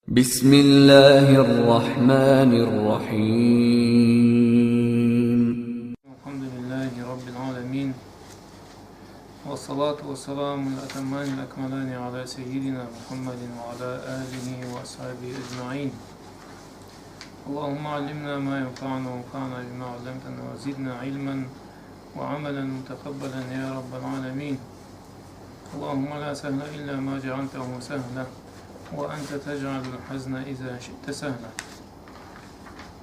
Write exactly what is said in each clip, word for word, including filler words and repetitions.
بسم الله الرحمن الرحيم. الحمد لله رب العالمين. والصلاة والسلام الأتمان الأكملان على سيدنا محمد وعلى آله وأصحابه أجمعين. اللهم علمنا ما ينفعنا وانفعنا بما علمتنا وزدنا علما وعملا متقبلا يا رب العالمين. اللهم لا سهل إلا ما جعلته سهلا وأنت تجعل الحزن إذا شئت سهلا.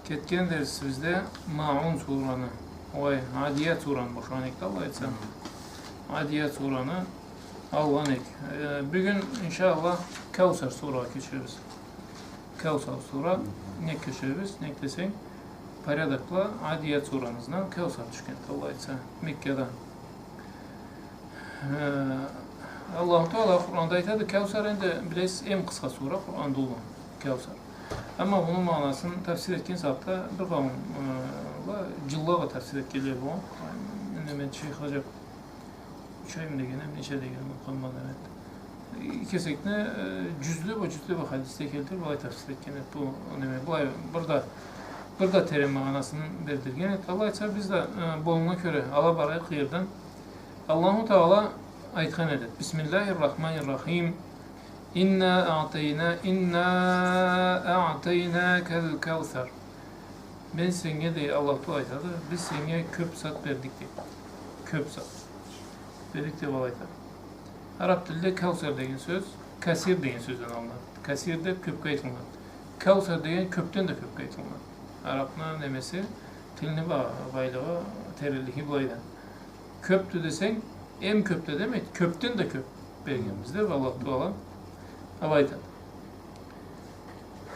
Кетген дерсибизде Маун сураны, ой, Адият сураны бошлагъан эдик да, алай айтсам. Адият сураны алгъан эдик. Э, бюгюн, иншаАллах, Каусар сурагъа кечербиз. Каусар сура, нек кечербиз, нек десенг, порядок бла Адият сураны ызындан Каусар тюшген эди, алай айтса, Меккада. Э, Аллаху Таала Къуранда айтады, Каусар энди, билесиз, эм къысха сура Къуранда уллу, Каусар. Амма муну магъанасын тафсир этген сагъатда бир къауум, э, ла, джылла бла тафсир этгенле болгъан. Энди мен Шейх Раджаб Шейх дегеним, нече дегеним, къалмады, эвет. Кесекни, э, джюзле бла, джюзле бла хадисде келтирип, былай тафсир этген эди. Бу, неме, былай бир да, бир да терен магъанасын бердирген эди. Алай айтса, биз да, э, болумгъа кёре ала барайыкъ къыйырдан. Аллаху Таала айтхан эди: بسم الله الرحمن الرحيم. إنا أعطينا، إنا أعطيناك الكوثر. Мен сеннге, дей, Аллаху Таала айтады, биз сеннге кёп зат бердик, дей. Кёп зат бердик, дей, былай айтады. Араб тилде каусар деген сёз касир деген сёзден алынады. Касир деп кёпге айтылынады. Каусар деген кёпден да кёпге айтылынады. Арабны немеси, тилни ба-, байлыгъы, теренлиги былайда. Кёпдю десенг, эм кёп да демейди, кёпден да кёп бергенбиз деп Аллаху Таала алай айтады.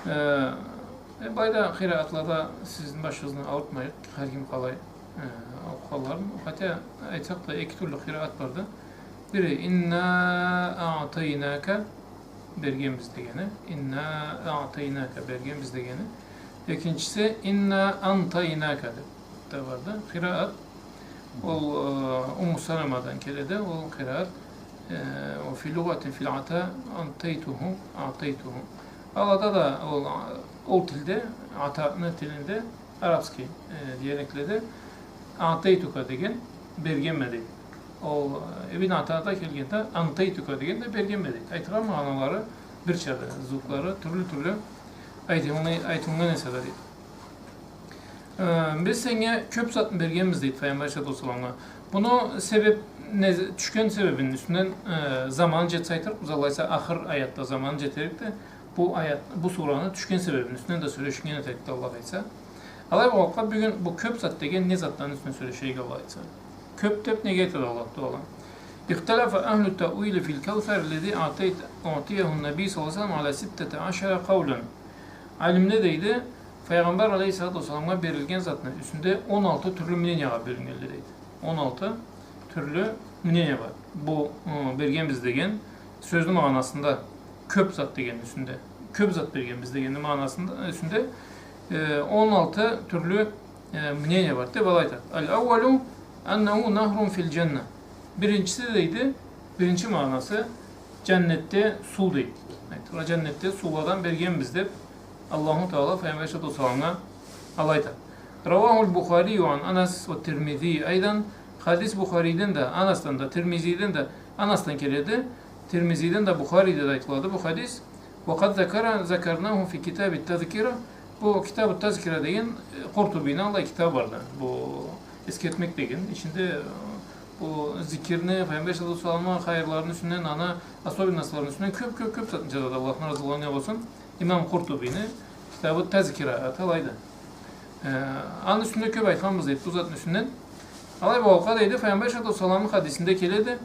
Э, э, былайда къираатлада сизни башыгъызны аурутмайыкъ, хар ким къалай, э, окъугъанларын. Хотя, айтсакъ да, эки тюрлю къираат барды. Бири «إنا أعطيناك», бергенбиз дегени. «إنا أعطيناك», бергенбиз дегени. Экинчиси «إنا أنطيناك» деп да барды. Къираат, ол, э, Умму Саламадан келеди, ол къираат, э, «وفي لغة في العطاء أنطيته، أعطيته». Алада да ол, ол тилде, Атаны тилинде, арабский, э, диалектледе «أعطيتك» деген «бергенме» дейди. Ол, э, Ибн Атада келгенде «أنطيتك» деген да «бергенме» дейди. Айтыргъа магъаналары бирчады, звуклары тюрлю-тюрлю айтылгъан, айтылгъан эсе да дейди. Э, биз сеннге кёп затны бергенбиз, дейди Файгъамбар алейхиссалату уассаламгъа. Муну себеп, не, тюшген себебини юсюнден, э, заманы джетсе айтырыкъбыз, алай эсе ахыр аятда заманы джетерикди. Бу аят, бу сураны тюшген себебини юсюнден да сёлешиннген этерикди, Аллах айтса. Алай болгъанлыкъгъа, бюгюн бу кёп зат деген не затланы юсюнден сёлешейик, Аллах айтса. Кёп деп неге айтады Аллаху Таала? اختلف أهل التأويل في الكوثر الذي أعطيت-، أعطيه النبي صلى الله عليه وسلم على ستة عشر قولا. Алимле, дейди, Файгъамбар алейхиссалату уассаламгъа берилген затны юсюнде он алты тюрлю мнениягъа бёлюннгенле, дейди. Он алты тюрлю мнение бар. Бу, ы, бергенбиз деген сёзню магъанасында, кёп зат деген юсюнде, кёп зат бергенбиз дегенни магъанасында, юсюнде, э, он алты тюрлю, э, мнение бар деп алай айтады. الأول أنه نهر في الجنة. Биринчиси, дейди, биринчи магъанасы, джаннетде суу, дейди. Айтыргъа, джаннетде сууладан бергенбиз деп Аллаху Таала Файгъамбар алейхиссалату уассаламгъа алай айтады. رواه البخاري عن أنس والترمذي أيضا. Хадис Бухариден да, Анасдан да, Тирмизиден да, Анасдан келеди. Тирмизиден да, Бухариде да айтылады бу хадис. وقد ذكر، ذكرناه في كتاب التذكرة. Бу Китабу Тазкира деген, э, Къуртубини аллай китабы барды. Бу эсгертмек деген. Ичинде, э, бу зикирни, Файгъамбар алейхиссалату уассаламны хайырларыны юсюнден, аны особенностларыны юсюнден кёп, кёп, кёп затны джазады. Аллахны разылыгъы анга болсун. Имам Къуртубини китабы Тазкира аты алайды. Э, аны юсюнде кёп айтханбыз, дейди, бу затны юсюнден. Алай болгъанлыкъгъа, дейди, Файгъамбар алейхиссалату уассаламны хадисинде келеди.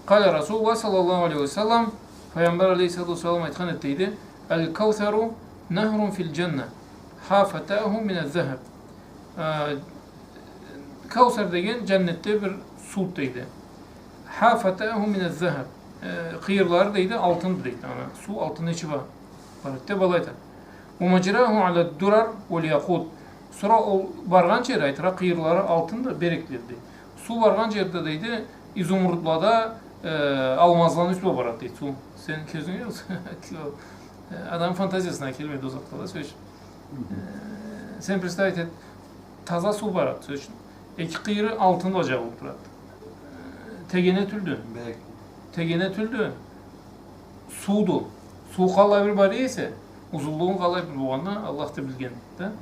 قال رسول الله صلى الله عليه وسلم, Файгъамбар алейхиссалату уассалам айтхан эди, дейди, الكوثر نهر في الجنة، حافتاه من الذهب. Э, Каусар деген джаннетде бир суу, дейди. حافتاه من الذهب. Э, къыйырлары, дейди, алтынды, дейди. Ана, суу алтынны ичи бла барады деп алай айтады. ومجراه على الدرر والياقوت. Сора ол баргъан джери, айтыргъа, къыйырлары алтынды, береклиди, дейди. Суу баргъан джерде, дейди, изумрудлада, э, алмазланы юсю бла барады, дейди, суу. Сен кёзюнг джокъ. Э, адам фантазиясына келмейди ол затла да, сёз ючюн. Э, сен представить эт, таза суу барады, сёз ючюн. Эки къыйыры алтын бла джабылыб турады. Э, тегене тюлдю. Бек. Тегене тюлдю. Сууду. Суу къалай бир бара эсе, узунлугъу къалай бир болгъанын Аллах да билген, да?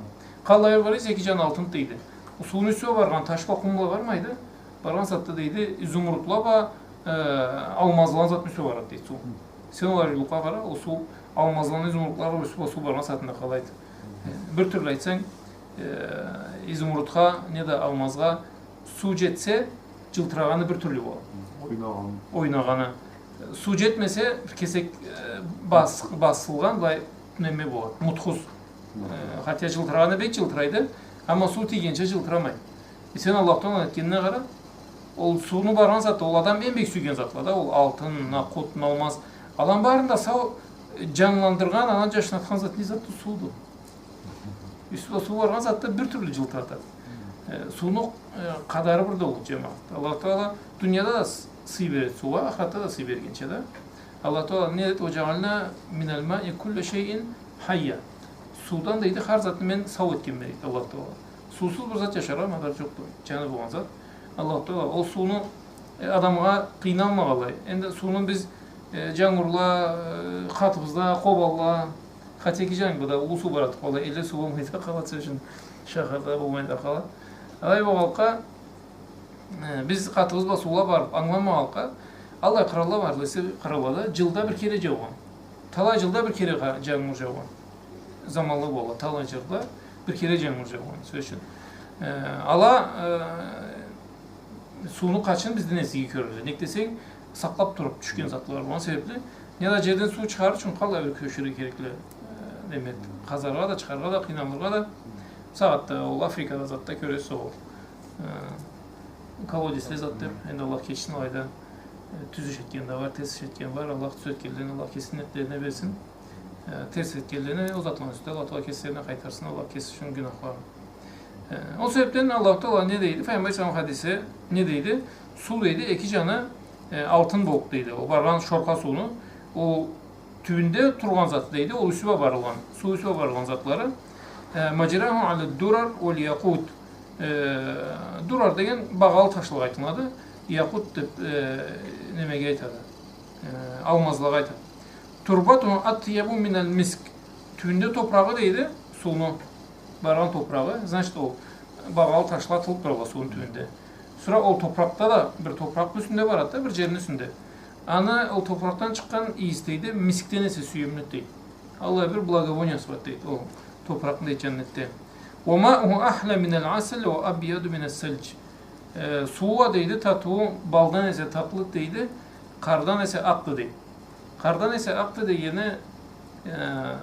Къалай бир бара эсе, эки джаны алтын, дейди. Ол сууну юсю баргъан таш бла, къум бла бармайды. Баргъан сагъатда, дейди, изумрудла бла, э, алмазланы затны юсю барады, дейди, суу. Сен ол ариулукъгъа къара, ол суу алмазланы, изумрудланы юсю бла суу баргъан сагъатында къалайды. Э, бир тюрлю айтсанг, э, изумрудха неда алмазгъа суу джетсе, джылтырагъаны бир тюрлю болады. Ойнагъаны. Ойнагъаны. Суу джетмесе, бир кесек, э, бас-, басылгъан, былай неме болады, мутхуз. Э, хотя джылтырагъаны бек джылтырайды, амма суу тийгенча джылтырамайды. Э, сен Аллаху Тааланы этгенине къара, ол сууну баргъан затда, ол адам эм бек сюйген затла да, ол алтын, якъут, алмаз. Аланы барын да сау, э, джанландыргъан, аланы джашнатхан зат не затды? Сууду. Юсю бла суу баргъан затда бир тюрлю джылтыратады. Э, сууну, э, къадары бир да ол, джамагъат. Аллаху Таала дунияда да с-, сый береди суугъа, ахыратда да сый бергенча да. Аллаху Таала не дейди? «Ва джаална миналь маи кулля шайин хайя». Суудан, дейди, хар затны мен сау этгенме, дейди Аллаху Таала. Суусуз бир зат джашаргъа мадар джокъду, джаны болгъан зат. Аллаху Таала ол сууну, э, адамгъа къыйналмагъанлай. Энди сууну биз, э, джангурла, э, къатыбызда, къобалла, хотя эки джангурда уллу суу барады, къобалла, элде суу болмай да къалады, сёз ючюн, шахарда болмай да къалады. Алай болгъанлыкъгъа, э, биз къатыбыз бла суугъа барыб, ангыламагъанлыкъгъа, аллай къралла барды, эсе къраллада джылда бир кере джаугъан. Талай джылда бир кере къа-, джангур джаугъан. Заманлы бола, талай джылда бир кере джангур джаугъан, сёз ючюн. Э, ала, э, сууну къачын бизден эсиги кёрелле. Нек десенг, сакълаб туруб тюшген затла болгъан себебли, неда джерден суу чыгъарыр ючюн къалай бир кёчюрюрге керекли, э, неме, къазаргъа да, чыгъаргъа да, къыйналыргъа да. Сагъатда ол Африкада затда кёресиз ол, э, колодецле зат деб, энди Аллах кечсин, алайда, э, тюз иш этген да бар, терс иш этген бар, Аллах тюз этгенлени Аллах кеси нетлерине берсин. Э, терс этгенлени ол затланы юсюнде Аллах Таала кеслерине къайтарсын, Аллах кеси ючюн гюнахларын. Э, ол себебден Аллаху Таала не дейди? Файгъамбар саллаллаху алейхи ва саллам хадиси не дейди? Суу, дейди, эки джаны, э, алтын болуб, дейди. Ол баргъан шоркъа сууну, ол тюбюнде тургъан заты, дейди, ол юсю бла барылгъан, суу юсю бла барылгъан затлары. Э, маджраху аля дурар валь якъут. Э, дурар деген багъалы ташлагъа айтылады. Якъут деб, э, немеге айтады? Э, алмазлагъа айтады. Турбатуху атъябу миналь миск. Тюбюнде топурагъы, дейди, сууну баргъан топурагъы, значит, ол багъалы ташла атылыб турады сууну тюбюнде. Сора ол топуракъда да, бир топуракъны юсюнде барады да, бир джерни юсюнде. Аны, ол топуракъдан чыкъгъан ийис, дейди, мискден эсе сюйюмлюдю, дейди. Аллай бир благовониясы барды, дейди, ол топуракъны, дейди, джаннетде. Ва мауху ахля миналь асаль ва абъяду минас сальдж. Э, сууу, дейди, татыуу балдан эсе татлыды, дейди, къардан эсе акъды, дейди. Къардан эсе акъды дегени, э,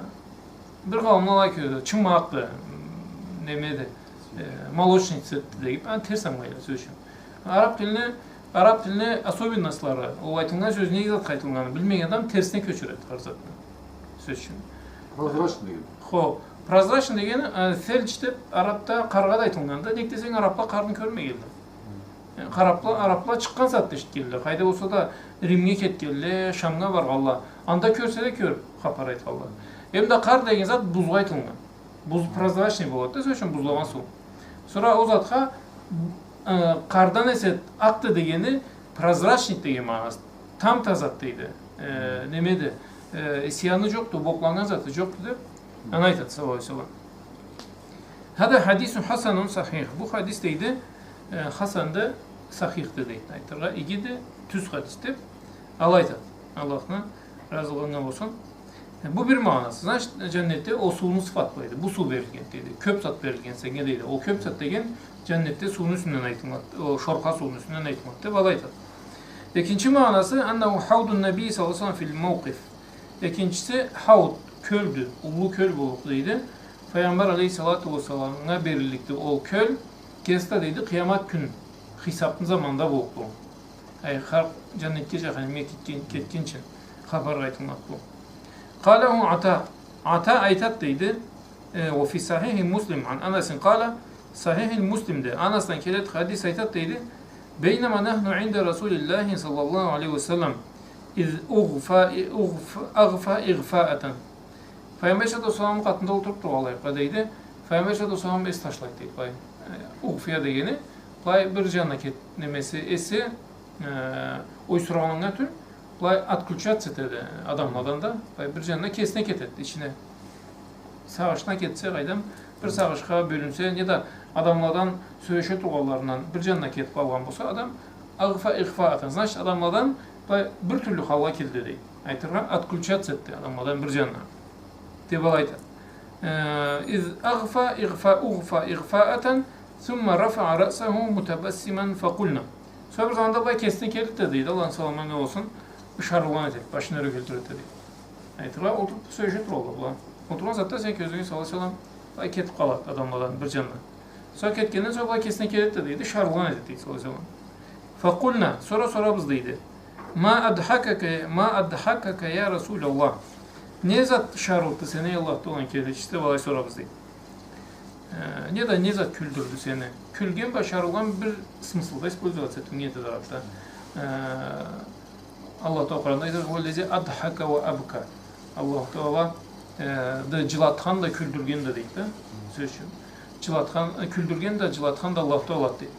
бир къауумла алай кёреди, чынма акъды, м, немеди, э, молочный цветди дегиб, аны терс ангылайла, сёз ючюн. Араб тилни, араб тилни особенностлары, ол айтылгъан сёз не затха айтылгъанын билмеген адам терсине кёчюреди хар затны, сёз ючюн. Прозрачный деген. Хо, прозрачный дегени, э, сельдж деб арабда къаргъа да айтылгъанды, нек десенг, арабла къарны кёрмегенди. Э, арабла, арабла чыкъгъан сагъатда эшитгенле. Къайда болса да, Римге кетгенле, Шамгъа баргъанла. Анда кёрселе кёрюб, хапар айтханла. Эм да къар деген зат бузгъа айтылгъан. Буз прозрачный болады да, сёз ючюн, бузлагъан суу. Сора ол затха, э, къардан эсе акъды дегени прозрачный деген магъанасы. Там тазады, дейди. Э, немеди? Э, зыяны джокъду, бокланнган заты джокъду деб, аны айтады, саллаллаху алейхи ва саллам. Хаза хадисун хасанун сахих. Бу хадис, дейди, э, хасанды, сахихди, дейди. Айтыргъа, игиди, тюз хадис деб, алай айтады. Аллахны разылыгъы анга болсун. Э, бу бир магъанасы. Значит, джаннетде ол сууну сыфатлайды. Бу суу берилген, дейди. Кёб зат берилген сеннге, дейди. Ол кёб зат деген джаннетде сууну юсюнден айтылады, ол шоркъа сууну юсюнден айтылады деб, алай айтады. Экинчи магъанасы, аннаху хаудун наби саллаллаху алейхи ва саллам филь маукъиф. Экинчиси, хауд, кёлдю, уллу кёл боллукъду, дейди. Файгъамбар алейхиссалату уассаламгъа берилликди ол кёл, кеси да, дейди, къыямат кюн хисабны заманында боллукъду. Ай, халкъ джаннетге, джаханимге кетген, кетгинчи хапар айтылмакъ бу. Къалаху Ата. Ата айтат, дейди, э, ва фи сахихи Муслим ан Анасин къала, сахихи Муслимде Анасдан келет хадис, айтат, дейди, бейнама нахну инда Расулиллахи саллаллаху алейхи ва саллам, из угфа, угф-, агфа игфаатан. Файгъамбар алейхиссалату уассаламны къатында олтуруб тургъанлай, къа дейди. Файгъамбар алейхиссалату уассалам эс ташлайды, дейди. Былай, э, угъфия дегени, былай бир джанына кет-, немеси, эси, э, ойсурагъаннга тюл, былай отключаться этеди адамладан да, былай бир джанына кесине кетеди, ичине. Сагъышына кетсе, къайдам, бир сагъышха бёлюнсе, неда адамладан сёлеше тургъанларындан бир джанына кетиб къалгъан болса адам, агъфа игъфаатан, значит, адамладан былай бир тюрлю халгъа келди, дейди. Айтыргъа, отключаться этди адамладан бир джанына. Деб алай айта. Э, из агъфа игъфа-, угъфа игъфаатан, сумма рафаа раъсаху мутабассиман факъулна. Сора бир заманда былай кесине келди да, дейди, Аллахны саламы анга болсун, ышарылгъан этеди, башын ёре кёлтюреди, дейди. Айтыргъа, олтуруб сёлеше туралла была. Олтургъан сагъатда сени кёзюнге, саллаллаху алейхи ва саллам, былай кетиб къалады адамладан бир джанына. Сора кетгенден сора былай кесине келеди да, дейди, ышарылгъан этеди, дейди, саллаллаху алейхи ва саллам. Факъулна, сора сорабыз, дейди. Ма адхакака, ма адхакака, я Расулаллах. Не зат ышарылтды сени, Аллах Тааланы келечиси, деб алай сорабыз, дейди. Э, неда не зат кюлдюрдю сени? Кюлген бла ышарылгъан бир смыслда использоваться этилген этеди арабда. Э, Аллах Таала Къуранда айтады, «Хува ллази адхака ва абка». Аллах Таала, э, да джылатхан да, кюлдюрген да, дейди да. Сёз ючюн. Джылатхан, э, кюлдюрген да, джылатхан да Аллах Таалады, дейди.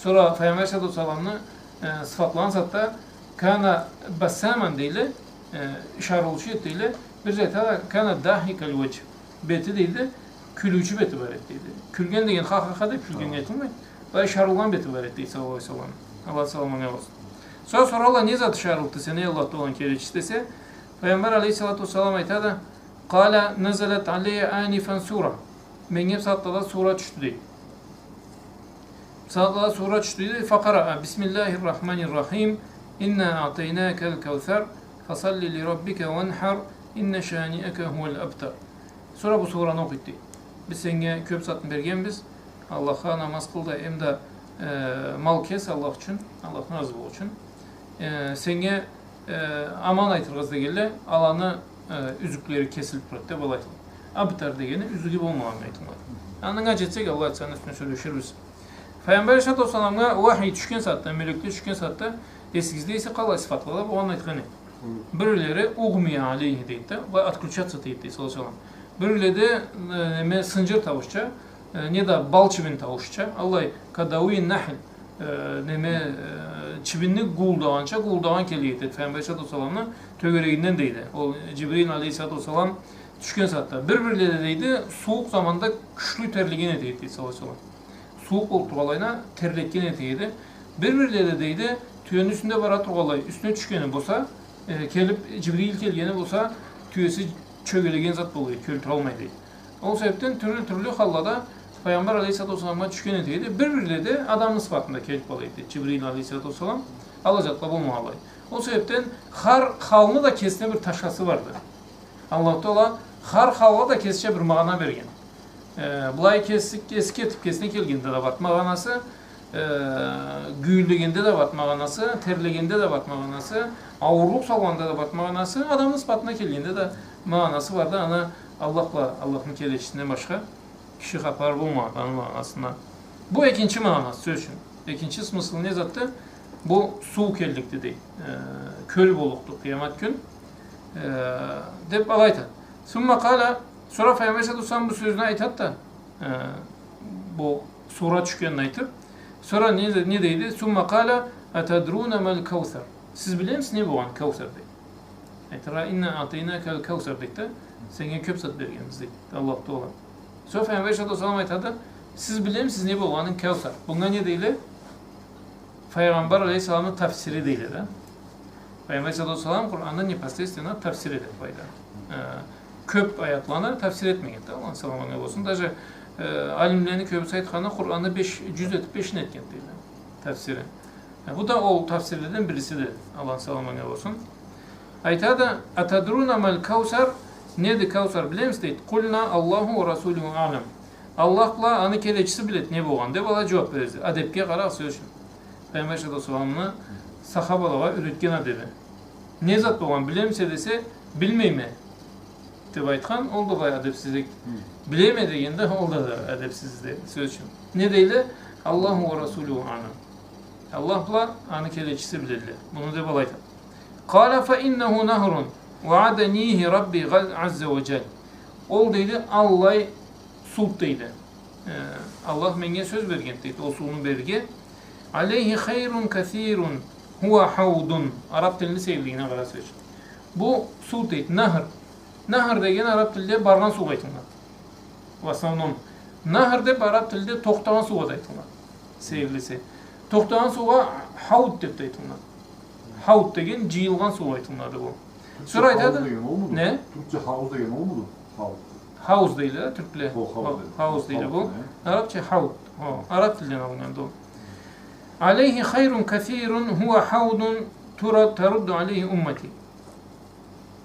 Сора Файгъамбар алейхиссалату уассаламны, э, сыфатлагъан сагъатда, кана бассаман, дейле, э, ышарылыучу эди, дейле. Бир зат айтады, кана дахикаль ваджх. Бети, дейди, кюлюучю бети бар эди, дейди. Кюлген деген ха-ха-ха деб кюлгеннге айтылмайды. Былай ышарылгъан бети бар эди, дейди, саллаллаху алейхи ва саллам. Аллах саламы анга болсун. Сора соралла, не зат ышарылтды сени, Аллах Тааланы келечиси, десе, Файгъамбар алейхиссалату уассалам айтады, къала назалат алейя анифан сура. Меннге бусагъатда сура тюшдю, дейди. Бусагъатда сура тюшдю, дейди. Факъараа, бисмиллахир рахманир рахим. Инна аътайнакаль каусар. Фасалли ли раббика ванхар. Инна шаниака хуваль абтар. Сора бу сураны окъуйду, дейди. Биз сеннге кёб затны бергенбиз. Аллахха намаз къыл да, эм да, э, мал кес Аллах ючюн, Аллахны разы болур ючюн. Э, сеннге, э, аман айтыргъа излегенле, аланы, э, юзюклери кесилиб турады деб алай айтылады. Абтар дегени юзюгю болмагъан айтылады. Аны анга джетсек, Аллах айтса, аны юсюне сёлеширбиз. Файгъамбар алейхиссалату уассаламгъа вахий тюшген сагъатда, мёлекле тюшген сагъатда, эсигизде эсе къалай сыфатла да болгъан айтханы. Бирлери угъмия алейхи дейди да, ва отключаться этеди, дейди, саллаллаху алейхи ва саллам. Бирледе, э, неме, сынджыр тауушча, э, неда бал чибин тауушча, аллай кадауи нахл, э, неме, э, чибинни гуулдагъанча, гуулдагъан келе этеди Файгъамбар алейхиссалату уассаламны тёгерегинден, дейди. Ол Джибрил алейхиссалату уассалам тюшген сагъатда. Бир-бирледе, дейди, сууукъ заманда кючлю терлеген этеди, дейди, саллаллаху алейхи ва саллам. Сууукъ болуб тургъанлайына терлетген этеди. Бир-бирледе, дейди, тюени юсюнде бара тургъанлай, юсюне тюшгени болса, э, келиб, Джибрил келгени болса, тюеси чёгелеген зат болур эди, кёлтюралмай эди. Ол себебден тюрлю-тюрлю халлада Файгъамбар алейхиссалату уассаламгъа тюшген этеди. Бир-бирледе адамны сыфатында келиб къала эди Джибрил алейхиссалату уассалам, ала затла болмагъанлай. Ол себебден хар халны да кесине бир ташасы барды. Аллаху Таала хар халгъа да кесича бир магъана берген. Э, былай кеси, кеси кетиб кесине келгенде да барды магъанасы, э, гюйюллегенде да барды магъанасы, терлегенде да барды магъанасы, ауурлукъ салгъанда да барды магъанасы, адамны сыфатына келгенде да магъанасы барды. Аны Аллах бла Аллахны келечисинден башха киши хапар болмагъан аны магъанасындан. Бу экинчи магъанасы, сёз ючюн. Экинчи смысл не затды? Бу суу келликди, дей. Э, кёл боллукъду къыямат кюн. Э, деб алай айтады. Сумма къала, сора Файгъамбар саллаллаху алейхи ва саллам бу сёзню айтады да, э, бу сура тюшгенин айтыб, сора не, не дейди? Сумма къала, атадруна мал каусар? Сиз билемисиз не болгъан Каусар, дейди. Айтыргъа, инна аътайнакал каусар, дейди да, сеннге кёб зат бергенбиз, дейди Аллаху Таала. Сора Файгъамбар саллаллаху алейхи ва саллам айтады, сиз билемисиз не болгъанын Каусар? Бунга не дейле? Файгъамбар алейхиссаламны тафсири дейле да. Файгъамбар саллаллаху алейхи ва саллам Къуранны непосредственно тафсир этеди былайда. Э, кёб аятланы тафсир этмегенди да, Аллахны саламы анга болсун. Даже, э, алимлени кёбюсю айтханы, Къуранны беш джюз этиб бешин этгенди дейле. Тафсири. Э, бу да ол тафсирледен бирисиди, Аллахны саламы анга болсун. Айтады, атадруна мал каусар, неди Каусар, билемисиз, дейди. Къулна, Аллаху ва расулуху аълам. Аллах бла аны келечиси биледи не болгъанын, деб алай джууаб беребиз. Адебге къарагъыз, сёз ючюн. Файгъамбар саллаллаху алейхи ва салламны сахабалагъа юретген адеби. Не зат болгъанын билемисе десе, билмейме, деб айтхан, ол да былай адебсизлик. Билеме дегенде, ол да, да адебсизлик, сёз ючюн. Не дейле? Аллаху ва расулуху аълам. Аллах бла аны келечиси биледиле. Муну деб алай айтады. Къала фа иннаху нахрун ваадани рабби гъаз-, азза ва джалла. Ол, дейди, аллай суу, дейди. Э, Аллах меннге сёз берген, дейди, ол сууну берирге. Алейхи хайрун касирун хуа хаудун. Араб тилни сейирлигине къара, сёз ючюн. Бу суу, дейди, нахр. Нахр деген араб тилде баргъан суугъа айтылынады. В основном, нахр деп араб тилде тохтагъан суугъа да айтылынады. Сейирлиси. Тохтагъан суугъа хауд деп да айтылынады. Хауд деген джыйылгъан суугъа айтылынады бу. Тюркча сора айтады, хауз деген олмуду? Не? Тюркча хауз деген олмуду? Хауз. Хауз дейле да тюркле. О, хауз. Хо, дейди. Хауз дейле бу. Хауз, не? Арабча хауд. Хо, араб тилден алыннганды ол. Алейхи хайрун касирун хуа хаудун тура-, тарудду алейхи уммати.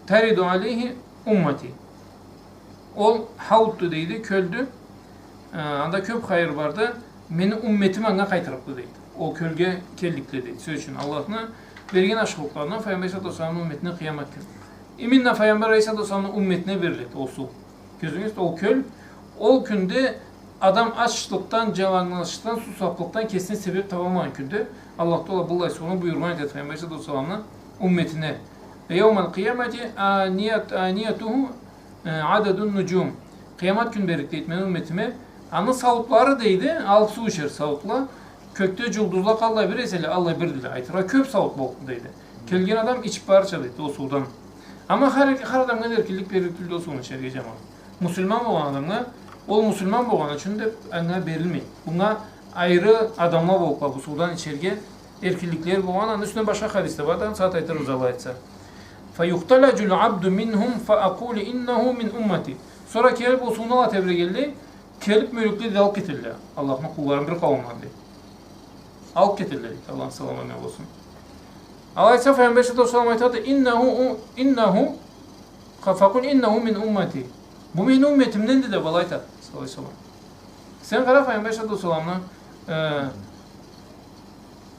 Тариду алейхи уммати. Ол хаудду, дейди, кёлдю. Э, анда кёп хайыр барды. Мени умметим анга къайтырыкъды, дейди. Ол кёлге келликле, дейди. Сёз ючюн, Аллахны берген ашхылыкъларындан Файгъамбар алейхиссалату уассаламны умметине къыямат кюн. Именно Файгъамбар алейхиссалату уассаламны умметине бериледи ол суу. Кёзюгюз, ол кёл, ол кюнде адам ачлыкъдан, джаланглачлыкъдан, суусаплыкъдан кесине себеп табалмагъан кюнде Аллах Тагъала быллай сууну буюргъан этеди Файгъамбар алейхиссалату уассаламны умметине. Яумал къиямати аният-, аниятуху, э, ададун нуджум. Къыямат кюн берлик, дейди, мени умметиме, аны сауутлары, дейди, алып суу ичер сауутла, кёкде джулдузла къаллай бир эселе, аллай бирдиле. Айтыргъа, кёп сауут боллукъду, дейди. Келген адам ичип барырча, дейди, ол суудан. Амма хар, хар адамгъа да эркинлик берлик тюлдю ол сууну ичерге, джамагъат. Муслиман болгъан адамгъа, ол муслиман болгъаны ючюн деп, анга берилмейди. Бунга айры адамла боллукъла бу суудан ичерге эркинликлери болгъан, аны юсюнден башха хадис да бар да, аны сагъат айтырбыз, Аллах айтса. Фаюхталаджул абду минхум фа акулу иннаху мин уммати. Сора келип ол сууну ала тебрегенлей, келип мёлекле да алып кетелле Аллахны къулларын бир къауумдан, дейди. Алып кетелле, дейди. Аллахны саламы анга болсун. Алай айтса, Файгъамбар алейхиссалату уассалам айтады, «Иннаху, иннаху, факъул иннаху мин уммати». Бу мени умметимденди деп алай айтады, саллаллаху алейхи ва саллам. Сен къара, Файгъамбар алейхиссалату уассаламны, э,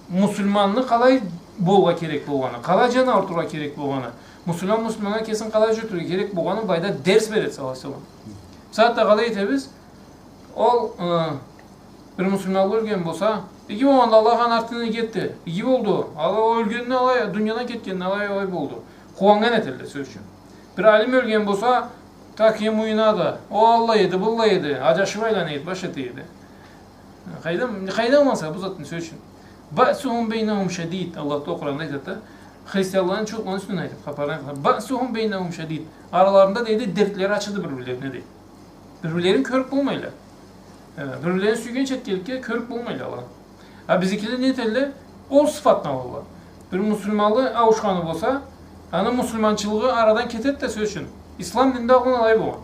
муслиманны къалай болургъа керек болгъаны, къалай джан аурутургъа керек болгъаны, муслиман муслиманнга кесин къалай джюрютюрге керек болгъаны былайда дерс береди, саллаллаху алейхи ва саллам. Бусагъатда къалай этебиз? Ол, э, бир муслиман ёлген болса, иги болгъанда Аллах аны артындан иги этди. Иги болду. Алай ол ёлгенине алай, дуниядан кетгенине алай, алай болду. Къууаннган этелле, сёз ючюн. Бир алим ёлген болса, так ему и надо. Ол аллай эди, быллай эди. Аджашып айлана эди, баш эте эди. Къайдан, къайдан аласа бу затны, сёз ючюн? «Баъсухум бейнахум шадид». Аллах Тагъала Къуранда айтады да, христианланы, джууукъланы юсюнден айтады, хапарны айтады. «Баъсухум бейнахум шадид». Араларында, дейди, дертлери ачыды бир-бирлерине, дейди. Бир-бирлерин кёрюп болмайла. Э, бир-бирлерин сюйген четкенликге кёрюп болмайла ала. А бизникиле не этелле? Ол сыфатны алалла. Бир муслиманлы ауушханы болса, аны муслиманчылыгъы арадан кетеди да, сёз ючюн. Ислам динде алгъын алай болгъан.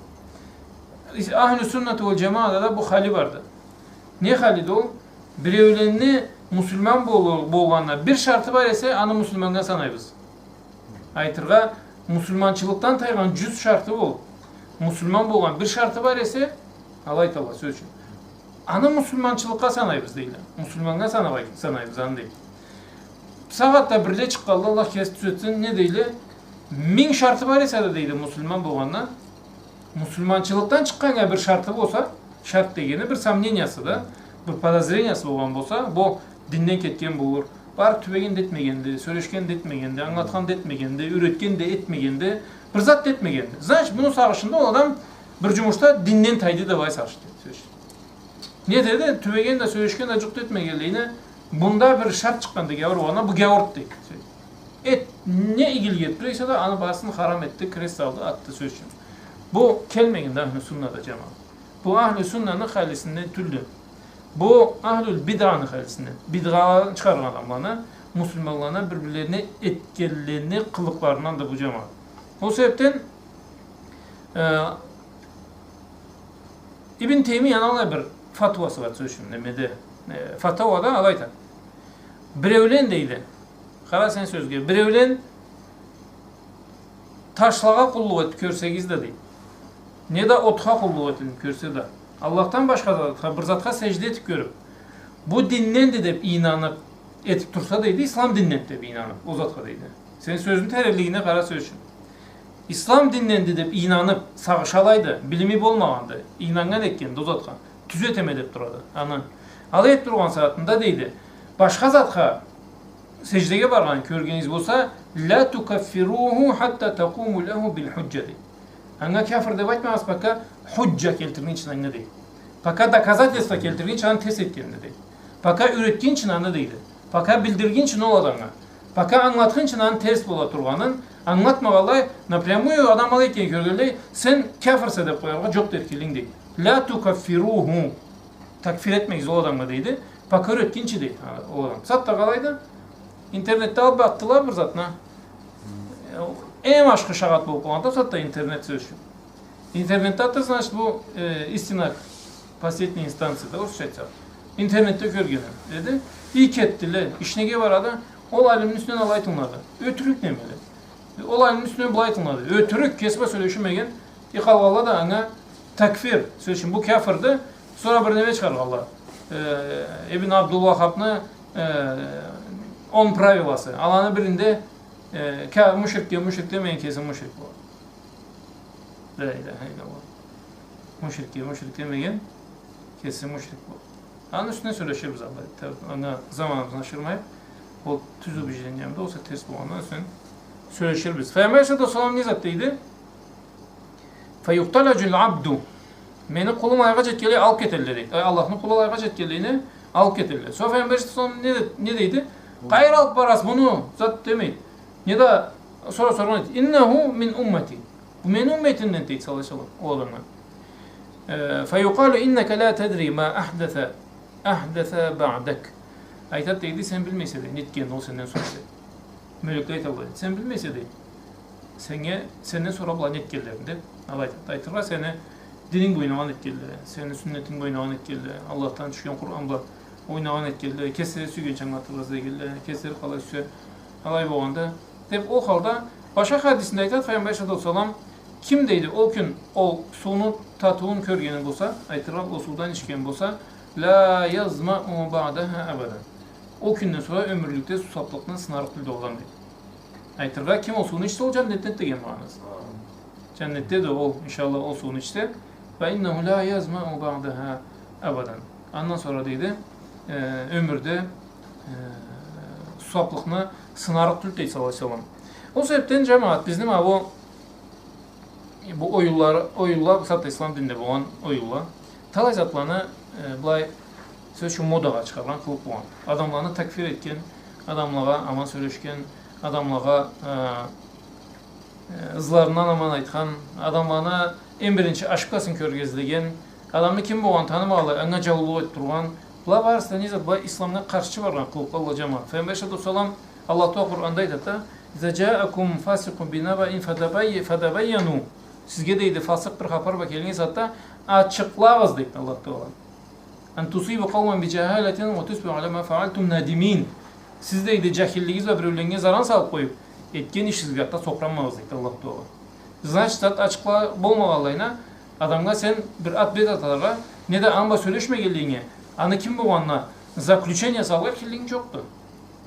Ис-, Ахлю суннаты валь джамаада да бу хали барды. Не халиди ол? Биреуленни муслиман бол-, болгъанына бир шарты бар эсе, аны муслиманнга санайбыз. Айтыргъа, муслиманчылыкъдан тайгъан джюз шарты бол. Муслиман болгъан бир шарты бар эсе, алай айталла, сёз ючюн. Аны муслиманчылыкъгъа санайбыз, дейле. Муслиманнга санабай-, санайбыз аны, дейди. Бусагъатда бирле чыкъгъанла, Аллах кеси тюзетсин, не дейле? Минг шарты бар эсе да, дейди, муслиман болгъанына, муслиманчылыкъдан чыкъгъаннга бир шарты болса, шарт дегени бир сомнениясы да, бир подозрениясы болгъан болса, бу динден кетген болур. Барып тюбеген да этмегенди, сёлешген да этмегенди, ангылатхан да этмегенди, юретген да этмегенди, бир зат да этмегенди. Значит, муну сагъышында ол адам бир джумушда динден тайды деп алай сагъыш этеди, сёз ючюн. Не деди? Тюбеген да, сёлешген да джукъ да этмегенлейине, бунда бир шарт чыкъгъанды гяуур болгъанына, бу гяуурду, дейди. Эт, не игилик этип тура эсе да, аны барысын харам этди, крест салды, атды, сёз ючюн. Бу келмегенди Ахлю суннада, джамагъат. Бу Ахлю суннаны халисинден тюлдю. Бу Ахлюль бидъаны халисинден. Бидъаланы чыгъаргъан адамланы, муслиманланы бир-бирлерине этгенлени къылыкъларынданды бу, джамагъат. Ол себепден, э, Ибн Теймияны алай бир фатуасы бар, сёз ючюн, немеде, э, фатауада алай айтады. Биреулен, дейди, къара сен сёзге, биреулен ташлагъа къуллукъ этип кёрсегиз да, дейди, не да отха къуллукъ этип кёрсе да, Аллахдан башха затха, бир затха сежде этип кёрюп, бу динденди деп ийнанып этип турса, дейди, ислам динденди деп ийнанып, ол затха, дейди. Сен сёзню теренлигине къара, сёз ючюн. Ислам динденди деп ийнанып, сагъыш алайды, билими болмагъанды, ийнаннган этгенди ол затха. Тюз этеме деп турады. Аны алай этип тургъан сагъатында, дейди, башха затха сеждеге баргъанын кёргенигиз болса, «Ла тукаффируху хатта такуму лаху биль худжжа», дейди. Анга кяфыр деб айтмагъыз, пока худжа келтиргинчи анга, дейди. Пока доказательства келтиргинчи аны терс этгенин, дейди. Пока юйретгинчи аны, дейди. Пока билдиргинчи ол адамгъа. Пока ангылатгъынчы аны терс бола тургъанын, ангылатмагъанлай, напрямую адам алай экенин кёргенлей, сен кяфырса деб къояргъа джокъду эркинлигинг, дейди. Ля тукаффируху. Такфир этмегиз ол адамгъа, дейди. Пока юйретгинчи, дейди, ол адам. Сагъатда къалайды. Интернетде алыб атдыла бир затны. Эм ашхы шагъат болуб къалгъанды сагъатда интернет, сёз ючюн. Интернетде атды, значит, бу, э, истина последней инстанции, да, орусча айтсакъ. Интернетде кёргени, деди. И кетдиле. Иш неге барады? Ол алимни юсюнден алай айтылады. Ётюрюк немеле. Ол алимни юсюнден былай айтылады. Ётюрюк, кеси бла сёлешмеген, и къалгъанла да анга такфир, сёз ючюн, бу кяфырды. Сора бир неме чыгъаргъанла. Э, Ибн Абдул Ваххабны, э, он правиласы. Аланы биринде, э, кя-, мушрикге мушрик демеген, кеси мушрик болады. Ля иляха илляллах. Мушрикге мушрик демеген, кеси мушрик болады. Аны юсюнден сёлеширбиз, Аллах айтса. Анга заманыбызны ашырмайыкъ. Ол тюз убеждениемде болса, терс болгъандан сора сёлеширбиз. Файгъамбар алейхиссалату уассалам не зат дейди? Фаюхталаджул абду. Мени къулум алайгъа джетгенлей алыб кетелле, дейди. Э, Аллахны къулу алайгъа джетгенлей алыб кетелле. Сора Файгъамбар алейхиссалату уассалам не, не дейди? Къайры алыб бараса муну, зат демейди. Не да сора соргъан эди. Иннаху мин уммати. Бу мени умметимден, дейди, саллаллаху алейхи ва саллам, ол адамгъа. Э, фаюкъалу иннака ля тадри ма ахдаса, ахдаса баъдак. Айтат, дейди, сен билмейсе, дейди, нетгенин ол сенден сора, дейди. Мёлекле айталла, дейди. Сен билмейсе, дейди, сеннге, сенден сора была нетгенлерин, деб. Алай айтат. Айтыргъа, сени дининг бла ойнагъан этгенле, сени сюннетинг бла ойнагъан этгенле, Аллахдан тюшген Къуран бла ойнагъан этгенле, кеслери сюйгенча ангылатыргъа излегенле, кеслери къалай сюйсе, алай болгъанда, деб, ол халда башха хадисинде айтат Файгъамбар алейхиссалату уассалам, ким, дейди, ол кюн ол сууну татыуун кёргени болса, айтыргъа, ол суудан ичгени болса, ля язмау баъдаха абадан. Ол кюнден сора ёмюрлюкде сусаплыкъны сынарыкъ тюлдю ол адам, дейди. Айтыргъа, ким ол сууну ичсе, ол джаннетде деген магъанасы. Джаннетдеди ол, иншаллах, ол сууну ичсе. Фа иннаху ля язмау баъдаха абадан. Андан сора, дейди, э, ёмюрде, э, сусаплыкъны сынарыкъ тюлдю, дейди, саллаллаху алейхи ва саллам. Ол себебден, джамагъат, бизни ма бу, бу оюнла, оюнла, бусагъатда ислам динде болгъан оюнла, талай затланы, э, былай, сёз ючюн, модагъа чыгъаргъан къылыкъ болгъан. Адамланы такфир этген, адамлагъа аман сёлешген, адамлагъа, э, э, ызларындан аман айтхан, адамланы эм биринчи ошибкасын кёргюзтген, адамны ким болгъанын танымагъанлай, анга джаулукъ этиб тургъан. Была барысы да не зат, была исламгъа къаршчы баргъан къылыкъла, джамагъат. Файгъамбар алейхиссалату уассалам Аллах Тааля Къуранда айтат да, иза джаакум фасикъун бинабаин фатабай-, фатабайяну. Сизге, дейди, фасыкъ бир хапар бла келген сагъатда ачыкълагъыз, дейди Аллах Тааля. Ан тусибу къауман би джахалатин ва тусбиху аля ма фаалтум надимин. Сиз, дейди, джахиллигигиз бла биреуленнге заран салыб къоюб, этген ишигизге артда сокъуранмагъыз, дейди Аллах Тааля. Значит, зат ачыкъла болмагъанлайына, адамгъа сен бир ат-бет атаргъа, не да аны бла сёлешмегенлигинге, аны ким болгъанына заключение салыргъа эркинлигинг джокъду.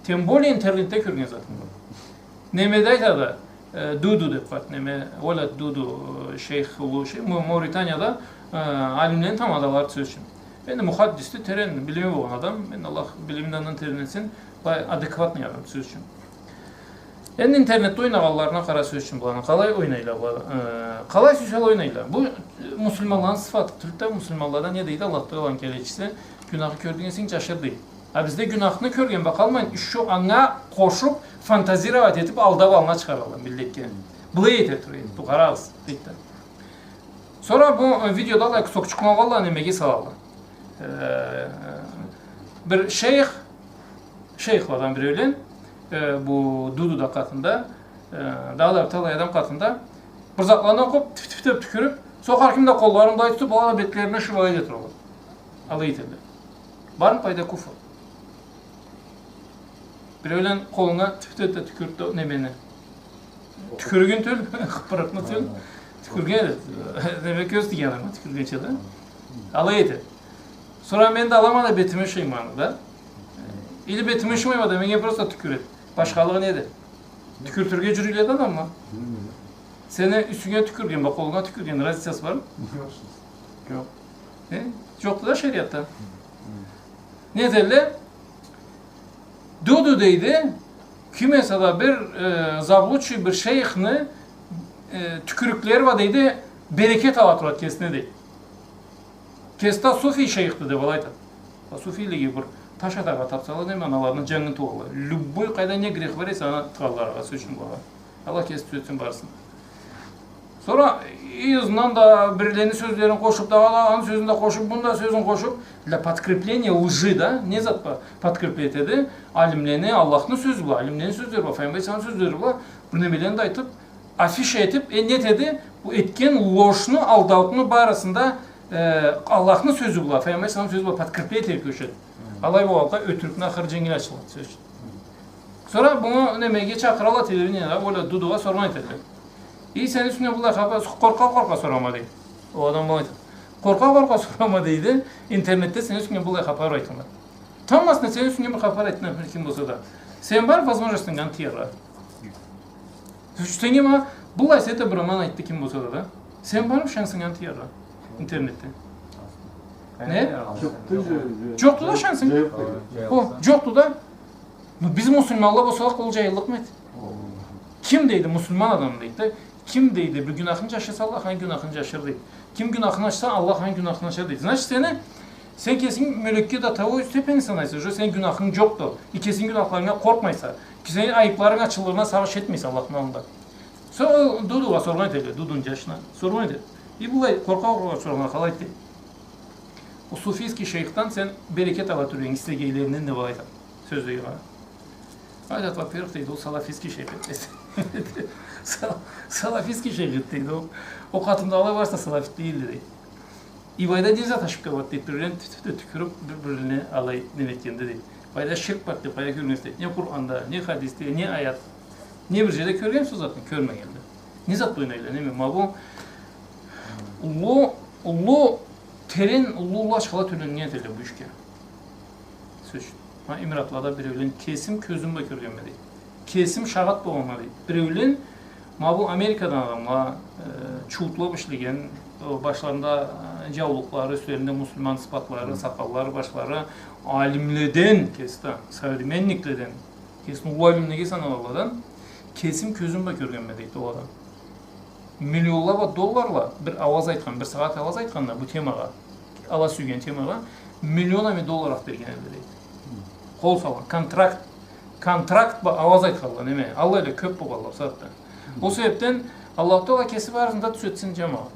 Тем более интернетде кёрген затынг бла. Немеде айтады, э, Дуду деб къарт, неме, Уалад Дуду, э, шейх, уллу шейх, Ма-, Мавританияда, э, алимлени тамадалары, сёз ючюн. Энди мухаддисди, терен билими болгъан адам, энди Аллах билимин андан терен этсин, былай адекватный адам, сёз ючюн. Энди интернетде ойнагъанларына къара, сёз ючюн, буланы къалай ойнайла, была, э, къалай сюйсе алай ойнайла. Бу, э, муслиманланы сыфаты тюлдю да, муслиманлада не дейди Аллах Тааланы келечиси, гюнахны кёрдюнг эсенг, джашыр, дейди. А бизде гюнахны кёрген бла къалмайын, ещё анга къошуб, фантазировать этиб, алдаб аллына чыгъаралла миллетге. Былай эте тура эди, бу къарагъыз, дейди да. Сора бу, э, видеода алай кусокчукну алалла, немеге салалла. Э, бир шейх, шейхладан биреулен, э, бу Дуду да къатында, э, дагъыда бир талай адам къатында, бир затланы окъуб, тиф-тиф деб тюкюрюб, сора хар ким да къолларын былай тутуб, ала да бетлерине шулай эте туралла. Алай этелле. Бармы къайда куфр? Биреулен къолунга тиф-тиф да тюкюрюб да немени. Тюкюрюгюн тюл, хыппырыкъны тюл. Тюкюрген эди. Неме, кёз тийген адамгъа тюкюргенча да. Алай эте. Сора мен да алама да бетиме шыйма аны да. Или бетиме шыймайма да, меннге просто тюкюре. Башхалыгъы неди? Тюкюртюрге джюрюйле да адамла. Сени юсюнге тюкюрген бла къолунга тюкюрген разницасы бармы? Джокъ. Э? Джокъду да шериатда. Не этелле? Дуду, дейди, ким эсе да бир, э, заблудший бир шейхни э, тюкюрюклери бла, дейди, берекет ала турады кесине, дейди. Кеси да суфий шейхди деб алай айтады. Суфийлеге бир таш атаргъа тапсала, неме, аналарына джангын тыгъалла. Любой къайда не грех бар эсе, аны тыгъалла, сёз ючюн, былагъа. Аллах кеси тюзетсин барысын. Сора ызындан да бирлени сёзлерин къошуб, дагъыда аны сёзюн да къошуб, муну да сёзюн къошуб, для подкрепления лжи, да, не зат бла подкреплять этеди? Алимлени, Аллахны сёзю бла, алимлени сёзлери бла, Файгъамбар алейхиссаламны сёзлери бла, бир немелени да айтыб, афиша этиб, э, не этеди? Бу этген ложну, алдауну барысын да, э, Аллахны сёзю бла, Файгъамбар алейхиссаламны сёзю бла подкреплять этиб кёчеди. Алай болгъанлыкъгъа, ётюрюкню ахыры дженгил ачылады, сёз ючюн. Сора муну немеге чакъыралла, телевидениеде, ол Дудугъа соргъан этелле. И сени юсюнгден быллай хапар, къоркъа-къоркъа сорама, дейди. Ол адам былай айтады. Къоркъа-къоркъа сорама, дейди. Интернетде сени юсюнгден быллай хапар айтылады. Тамбла сени юсюнгден бир хапар айтылады, ким болса да. Сени бар возможностинг аны тыяргъа. Сёз ючюн, сен ма быллай сен да бир аман айтды, ким болса да, да. Сени бармы шансынг аны тыяргъа интернетде? Не? Джокъду да шансынг. О, джокъду да. Ну, биз муслиманла болсакъ, ол джайыллыкъмы эди? Ким, дейди, муслиман адам, дейди, да, ким, дейди, бир гюнахын джашырса, Аллах аны гюнахын джашырыр, дейди. Ким гюнахын ачса, Аллах аны гюнахын ачар, дейди. Значит, сени, сен кесинг мёлекге до того степени санайса, уже сени гюнахынг джокъду. И кесинг гюнахларынга къоркъмайса. Сени айыбларынг ачылырына сагъыш этмейсе Аллахны аллында. Сора ол Дудугъа соргъан этелле, Дудуну джашына. Соргъан этелле. И былай къоркъа-къоркъа соргъанлай къалай этди? Ол суфийский шейхдан сен берекет ала тура эдинг, сен ислегенлеринден, деб алай айтады. Сёзлеге къара. Айтады, во-первых, дейди, ол салафистский шейх эди, дейди. Сал-, салафистский шейх эди, дейди, ол. Ол къатымдагъыла барысы да салафит тюйюлдю, дейди. И былайда не зат ошибка барды, дейди, бир-бирине тюф-тюф да тюкюрюб, бир-бирине алай неме этгенде, дейди. Былайда ширк барды деб къайда кёргенсе, дейди. Не Къуранда, не хадисде, не аят. Не бир джерде кёргенмисе ол затны? Кёрмегенме. Не зат бла ойнайла, неме, ма бу уллу, уллу, терен, уллу, уллу ачхала тёленнген этелле бу ишге. Сёз ючюн. Ма Эмиратлада биреулен кесим кёзюм бла кёргенме, дейди. Кесим шагъат болгъанма, дейди. Биреулен, ма бу Америкадан адамла, э, чуутла бла ишлеген, э, башларында, э, джаулукълары, юслеринде муслиман сыфатлары, сакъаллары, башлары, алимледен, кеси да, современникледен, кесин уллу алимлеге санагъанладан кесим кёзюм бла кёргенме, дейди, ол адам. Миллионла бла долларла бир ауаз айтхан, бир сагъат ауаз айтханына бу темагъа, ала сюйген темагъа, миллион ами доллар алыб берген эдиле, дейди. Къол салгъан, контракт, контракт бла ауаз айтханла, неме, аллайла кёб болгъанла бусагъатда. Ол себебден Аллаху Тагъала кеси барысын да тюзетсин, джамагъат.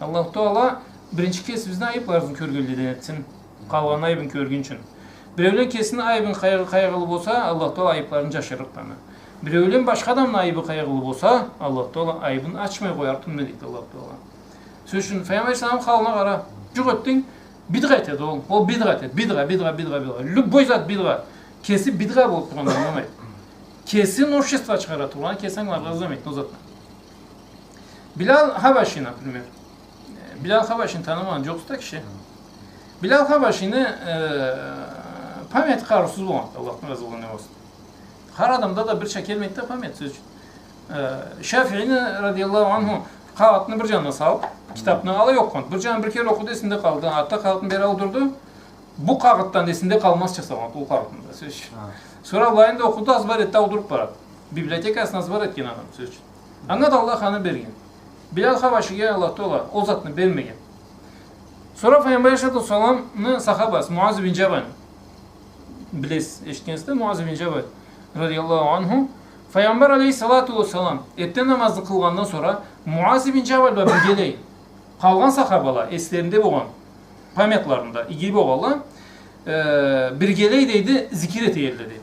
Аллаху Тагъала биринчи кесибизни айыбларыбызны кёргенледен этсин. Къалгъанны айыбын кёргюнчюн. Биреулен кесини айыбын къайгъы-, къайгъылы болса, Аллаху Тагъала айыбларын джашырыкъды аны. Биреулен башха адамны айыбы къайгъылы болса, Аллаху Тагъала айыбын ачмай къоярыкъды, дейди Аллаху Тагъала. Сёз ючюн, Файгъамбар алейхиссаламны халына къара. Джукъ этдинг, бидгъа этеди ол. Ол бидгъа этеди. Бидгъа, бидгъа, бидгъа, бидгъа. Любой зат бидгъа. Кеси бидгъа болуб тургъанны ангыламайды. Кеси новшество чыгъара тургъан, кеси ангыларгъа излемейди ол затны. Билал Хабаши, например. Э, Билал Хабашини танымагъан джокъсуз да киши. Билал Хабашини, э, памяти къарыусуз болгъан, Аллахдан разы болгъан болсун. Хар адамда да бирча келмейди да память, сёз ючюн. Э, Шафиини, радияллаху анху, къагъытны бир джанына салыб, китабны алай окъугъан. Бир джанын бир кере окъуду, эсинде къалды. Артда къагъытны бери алыб турду. Бу къагъытдан эсинде къалмазча салгъан, ол къагъытны да, сёз ючюн. Сора былайын да окъуду, азбар этди, аудуруб барады. Библиотекасын азбар этген адам, сёз ючюн. Анга да Аллах аны берген. Билал Хабашиге Аллах Тагъала ол затны бермеген. Сора Файгъамбар алейхиссалату уассаламны сахабасы Муаз бин Джабал, билесиз, эшитгенсиз да, Муаз бин Джабал, радияллаху анху, Файгъамбар алейхиссалату уассалам эртден намазны къылгъандан сора Муаз бин Джабал бла биргелей къалгъан сахабала, эслеринде болгъан, памятларында иги болгъанла, э, биргелей, дейди, зикир эте эдиле, дейди.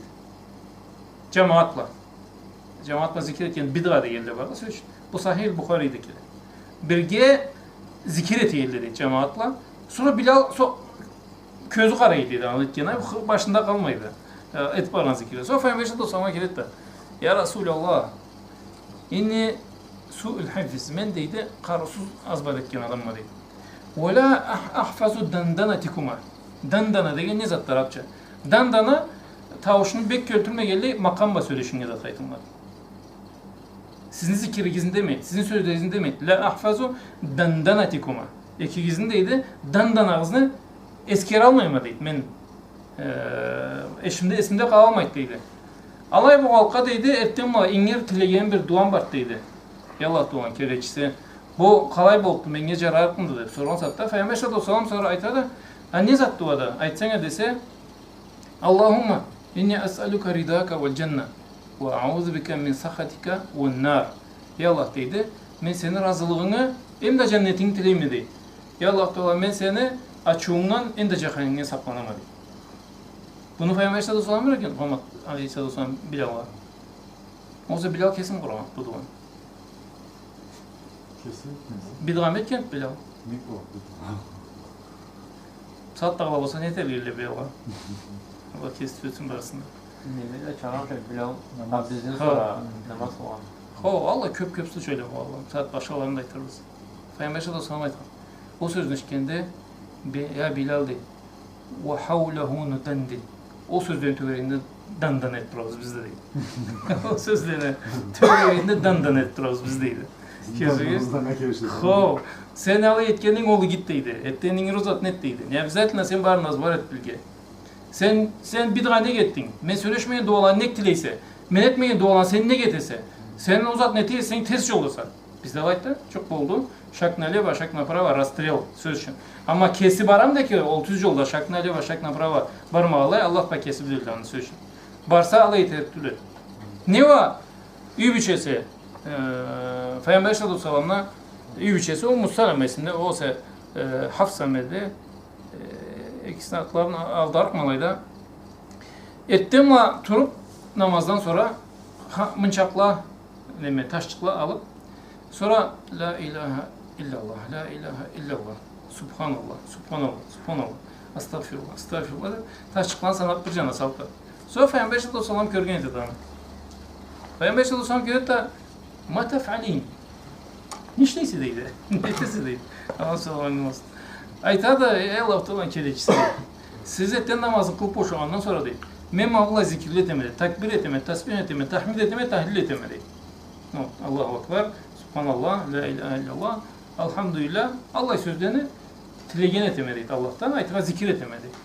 Джамагъатла. Джамагъатла зикир этген, бидгъа дегенле бар да, сёз ючюн. Бу Сахих Бухариде келеди. Бирге зикир эте эдиле, дейди, джамагъатла. Сора Билал со-, кёзю къарайды, дейди, аны этгени, бу башында къалмайды. Э, этиб баргъан зикирге. Сора Файгъамбар алейхиссалату уассаламгъа келеди да: «Я Расулаллах, инни суул хифз, мен, дейди, къарыусуз азбар этген адамма», дейди. «Ва ла ах-, ахфазу данданатикума». Дандана деген не затды арабча? Дандана, тауушну бек кёлтюрмегенлей, макъам бла сёлешиннген затха айтылады. Сизни зикиригизни демейди, сизни сёзлеригизни демейди. «Ла ахфазу данданатикума». Экигизни, дейди, данданагъызны эсгералмайма, дейди. Мен, э, эшимде, эсимде къалалмайды, дейди. Алай болгъанлыкъгъа, дейди, эртден бла ингир тилегеним бир дуам барды, дейди. Эй Аллах Тааланы келечиси, бу къалай боллукъду, меннге джарарыкъмыды деб соргъан сагъатда, Файгъамбар алейхиссалату уассалам сора айтады, а не затды ол да? Айтсанг а десе, اللهم إني أسألك رضاك والجنة وأعوذ بك من سخطك والنار. Эй Аллах, дейди, мен сени разылыгъынгы, эм да джаннетинги тилейме, дейди. Эй Аллах Таала, мен сени ачыуунга, эм да джаханимге сакъланама, дейди. Буну Файгъамбар алейхиссалату уассалам юретген Мухаммад алейхиссалату уассалам Билалгъа. Огъесе Билал кеси къургъан бу дуаны. Кеси? Бидгъа этгенди Билал. Не о, бидгъа. Сагъатдагъыла болса не этерге эдиле Билалгъа? Аллах кечсин барысын да. Неме да чыгъаргъан Билал. Намаз. Абдезден сора намаз къылгъан. Хо, Аллах, кёб-кёб случайла, Аллах. Сагъат башхаларын да айтырбыз. Файгъамбар алейхиссалату уассалам айтхан. Ол сёзню эшитгенде, Бе-, я Билал, дейди. وحوله ندندن. Ол сёзлени тёгерегинде дан-дан этиб турабыз биз да, дейди. Ол сёзлени тёгерегинде дан-дан этиб турабыз биз, дейди. Кёрдюгюз? Хо, сен алай этгенинг ол игиди, дейди. Этгенинг ол зат не эди, дейди. Не обязательно сен барын да азбар этиб билирге. Сен, сен бидгъа нек этдинг? Мен сёлешмеген дуаланы нек тилейсе? Мен этмеген дуаланы сен нек этесе? Сен ол затны эте эсенг, терс джолдаса. Бизде алайды да, джукъ болду. Шаг налево, шаг направо, расстрел, сёз ючюн. Амма кеси барамыды экен, ол тюз джолда, шаг налево, шаг направо бармагъанлай, Аллах бла кеси биледи аны, сёз ючюн. Барса, алай этерик тюл эди. Не уа? Юй бийчеси, э, Файгъамбар алейхиссалату уассаламны юй бийчеси, Умму Салама эсимде, огъесе, э, Хафса эди, э, экисини атларын алдарыкъма алайда. Эртден бла туруб, намаздан сора, ха-, мынчакъла, неме, ташчыкъла алыб, сора لا إله إلا الله, لا إله إلا الله, Субханаллах, Субханаллах, Субханаллах, Астагъфируллах, Астагъфируллах деб, ташчыкъланы санаб бир джанына салыб турады. Сора Файгъамбар алейхиссалату уассалам кёрген этеди аны. Файгъамбар алейхиссалату уассалам кёргенди да, ما تفعلين? Не ишлейсе, дейди. Не этесе, дейди. Аллах саламы болсун. Айтады, эй Аллах Тааланы келечиси, дейди. Сиз эртден намазны къылыб бошагъандан сора, дейди, мен ма былай зикирле этеме, дейди. Такбир этеме, тасбих этеме, тахмид этеме, тахлил этеме, дейди. Ну, Аллаху акбар, Субханаллах, لا إله إلا الله, Алхамдулиллях, аллай сёзлени тилеген этеме, дейди, Аллахдан, айтыргъа зикир этеме, дейди.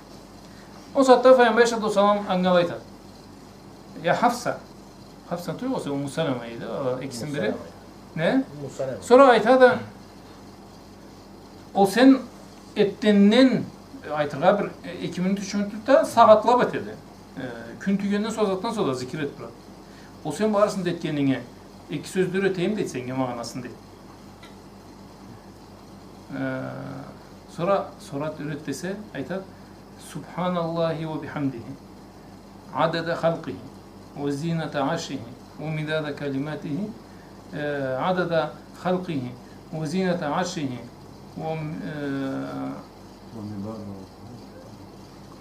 Ол сагъатда Файгъамбар алейхиссалату уассалам анга алай айтады. Я Хафса. Хафса тюл, огъесе Умму Салама эди, а, экисини бири. Умму Салама. Не? Умму Салама. Сора айтады, ол сен эртденден, айтыргъа бир, э, эки минут, юч минут да сагъатлаб этеди. Э, кюн тюйгенден сора, затдан сора да зикир этиб турады. Ол сен барысын да этгенинге, эки сёз да юретейим, дейди, сеннге магъанасын, дейди. Э, сора, сора юрет десе, айтады, سبحان الله وبحمده عدد خلقه وزنة عرشه ومداد كلماته, э, عدد خلقه وزنة عرشه و, э,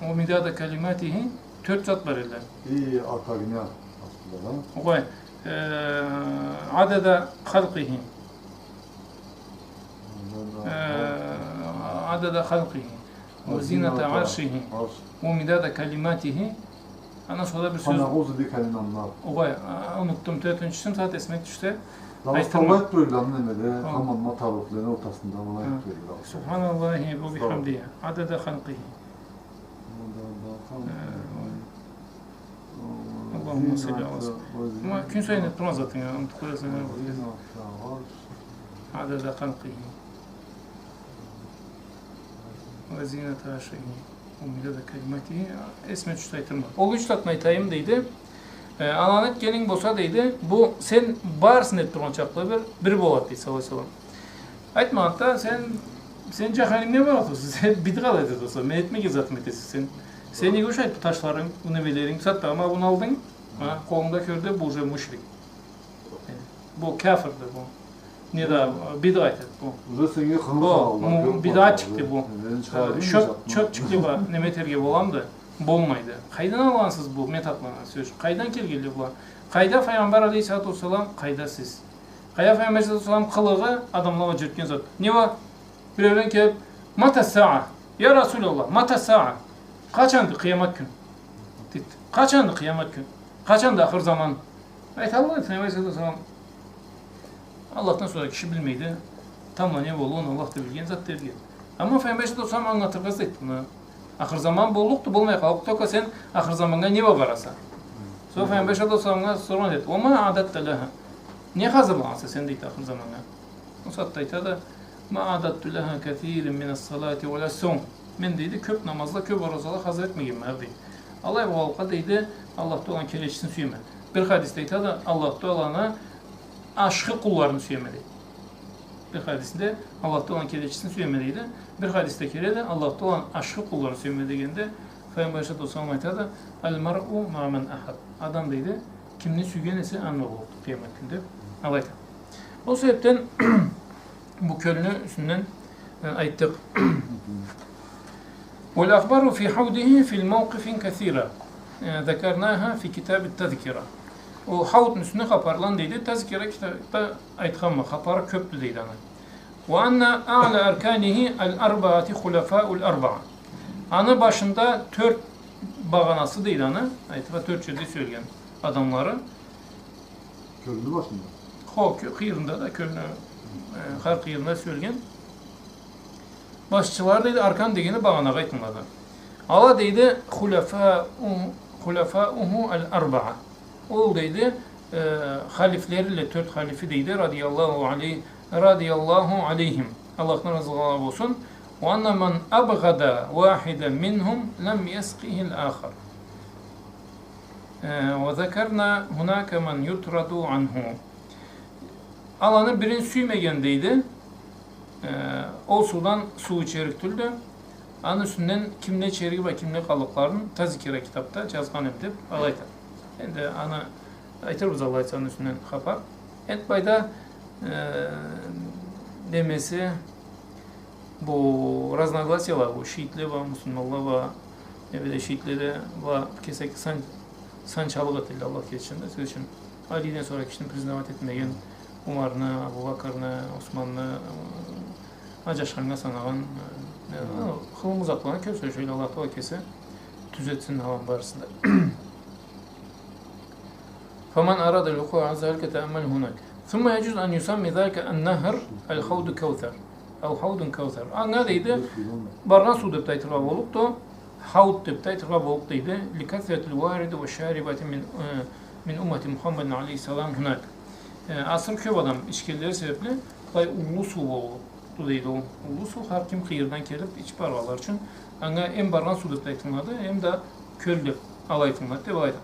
ومداد كلماته, тёрт зат бар эдиле. И, артдагъыны астында да. Огъай, э, عدد خلقه. Э, عدد خلقه وزنة عرشه ومداد كلماته. Ана сора бир сёз. فنعوذ بك من النار. Огъай, а, унутдум. Тёртюнчюсюн сагъат эсиме тюшсе. Айтырма. Алай айтыб туралла, немеде, хаманла, табутла ортасында алай айтыб туралла. سبحان الله وبحمده عدد خلقه. اللهم صل على سيدنا. Ма, кюн сайын этиб тургъан затынг, унутуб къояса, не болур? عدد خلقه وزنة عرشه ومداد كلماته. Эсиме тюшсе айтырма. Ол юч затны айтайым, дейди. Э, аланы этгенинг болса, дейди, бу сен барысын этиб тургъан чакълы бир, бир болады, дейди, саллаллаху алейхи ва саллам. Айтмагъанды да, сен, сен джаханимге барады, сен бидгъа да этеди, мен этмеген затымы этесе сен. Сен неге ушайды бу ташларынг, бу немелеринг, сагъатда ма буну алдынг, ма, къолунгда кёрдю, бу уже мушрик. Бу кафирди бу. Не да, бидгъа этеди бу. Уже сеннге къылыкъ салды, бу бидгъатчыкъды бу. Э, чёп, чёпчюкле бла неме этерге боламыды? Болмайды. Къайдан алгъансыз бу методланы, сёз? Къайдан келгенле була? Къайда Файгъамбар алейхиссалату уассалам, къайда сиз? Къайда Файгъамбар алейхиссалату уассалам къылыгъы адамлагъа джюрютген зат? Не уа? Биреулен келиб, متى الساعة؟ يا رسول الله، متى الساعة؟ Къачанды къыямат кюн? Дейди. Къачанды къыямат кюн? Къачанды ахыр заман? Айталла, Файгъамбар алейхиссалату уассалам, Аллахдан сора киши билмейди. Тамбла не боллугъун Аллах да билген зат дерге. Амма Файгъамбар алейхиссалату уассалам ангылатыргъа излейди муну. Ахыр заман боллукъду, болмай къаллыкъды, только сен ахыр заманнга не бла бараса? Сора Файгъамбар алейхиссалату уассаламгъа соргъан эди: وما أعددت لها؟ Не хазырланаса сен, дейди, ахыр заманнга? Ол сагъатда айтады: «ما أعددت لها كثيرا من الصلاة ولا الصوم». Мен, дейди, кёп намазла, кёп оразала хазыр этмегенме, дейди. Алай болгъанлыкъгъа, дейди, Аллах Тааланы келечисин сюеме. Бир хадисде айтады: «Аллах Тааланы ашхы къулларын сюеме», дейди. Бир хадисинде «Аллах Тааланы келечисин сюеме», дейди. Бир хадисде келеди: «Аллах Тааланы ашхы къулларын сюеме», дегенде, Пайгъамбар алейхиссалату уассалам айтады: «المرء مع من أحب». Адам, дейди, кимни сюйген эсе, анга боллукъду къыямат кюн, деп алай айтады. Ол себепден бу кёлню юсюнден, э, айтдыкъ. والأخبار في حوضه في موقف كثيرة، э, ذكرناها في كتاب التذكرة. Ол хауутну юсюнде хапарланы, дейди, Тазкира китапда айтханма, хапары кёпдю, дейди, аны. وأن أعلى أركانه الأربعة خلفاء الأربعة. Аны башында тёрт багъанасы, дейди, аны, айтыргъа, тёрт джерде сюелген адамлары. Кёлню башында? Хо, кё-, къыйырында да, кёлню, э, хар къыйырында сюелген. Башчылары, дейди, аркан дегени багъанагъа айтылады. Ала, дейди, خلفاء، خلفاؤه الأربعة. Ол, дейди, э, халифлери бла тёрт халифи, дейди, رضي الله عليه، رضي الله عليهم. Аллахны разылыгъы алайгъа болсун. وأن من أبغض واحدا منهم لم يسقه الآخر. Э, وذكرنا هناك من يطرد عنه. Аланы бирин сюймеген, дейди, э, ол суудан суу ичерик тюлдю. Аны юсюнден кимни ичерик бла кимни къаллыкъларын Тазкира китапда джазгъан эм, деп алай айтады. Энди аны айтырбыз, Аллах айтса, аны юсюнден хапар. Энди былайда, э, немеси, бу разногласияла, бу шиитле бла муслиманла бла, не билейим, шиитле бла кесек сан-, санчылыкъ этелле, Аллах кечсин да, сёз ючюн. Алиден сора кишини признавать этмеген, Умарны, Абу Бакрны, Османны, э, аджашханнга санагъан, э, э, хылымы затланы кёп сёлешелле, Аллах Таала кеси тюзетсин аланы барысын да. فمن أراد الوقوف على ذلك تأمل هناك. ثم يجوز أن يسمى ذلك النهر الحوض كوثر أو حوض كوثر. Анга, дейди, баргъан суу деп да айтыргъа боллукъду, хауд деп да айтыргъа боллукъду, дейди. لكثرة الوارد والشاربة من، э, من أمة محمد عليه السلام هناك. Э, асыры кёп адам ичгенлери себепли, былай уллу суу боллукъду, дейди ол. Уллу суу, хар ким къыйырдан келип ичип баргъанлары ючюн, анга эм баргъан суу деп да айтылады, эм да кёл деп алай айтылады, деп алай айтады.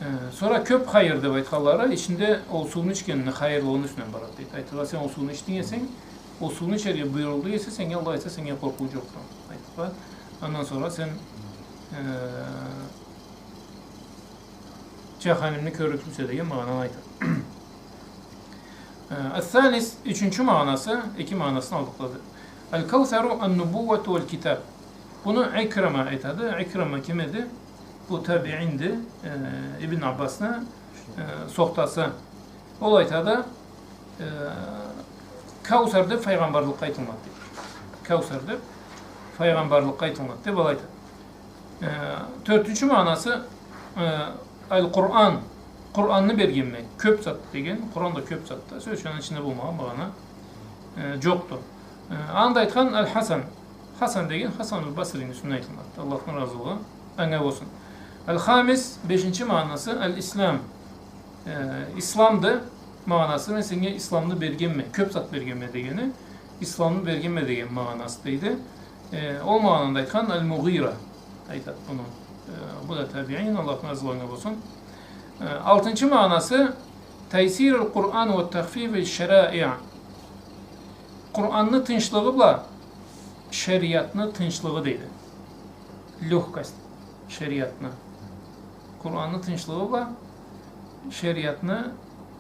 Э, сора кёп хайыр деп айтханлары, ичинде ол сууну ичгенини хайырлыгъыны юсюнден барады, дейди. Айтыргъа, сен ол сууну ичдинг эсенг, ол сууну ичерге буюрулду эсе, сеннге, Аллах айтса, сеннге къоркъуу джокъду. Айтыргъа, андан сора сен, э, джаханимни кёрлюксюсе деген магъананы айтады. Э, الثالث, ючюнчю магъанасы, эки магъанасын аллыкъды. الكوثر النبوة والكتاب. Буну Икрима айтады. Икрима ким эди? Бу табиинди, э, Ибн Аббасны, э, сохтасы. Ол айтады, э, Каусар деп файгъамбарлыкъгъа айтылынады, дейди. Каусар деп файгъамбарлыкъгъа айтылынады деп алай айтады. Э, тёртюнчю магъанасы, э, аль-Къуран. Къуранны бергенме. Кёп зат деген, Къуран да кёп затды. Сёз ючюн, аны ичинде болмагъан магъана, э, джокъду. Э, аны да айтхан Аль-Хасан. Хасан деген Хасанул Басрини юсюнден айтылады. Аллахны разылыгъы анга болсун. Аль-Хамис, бешинчи магъанасы, аль-Ислам. Э, Исламды магъанасы, мен сеннге Исламны бергенме, кёп зат бергенме дегени, Исламны бергенме деген магъанасы, дейди. Э, ол магъананы да айтхан Аль-Мугъира айтады буну. Э, бу да табиин, Аллахны разылыгъы анга болсун. Э, алтынчы магъанасы, تيسير القرآن وتخفيف الشرائع. Къуранны тынчлыгъы бла шериатны тынчлыгъы, дейди. Лёгкость шериатны. Къуранны тынчлыгъы бла шериатны,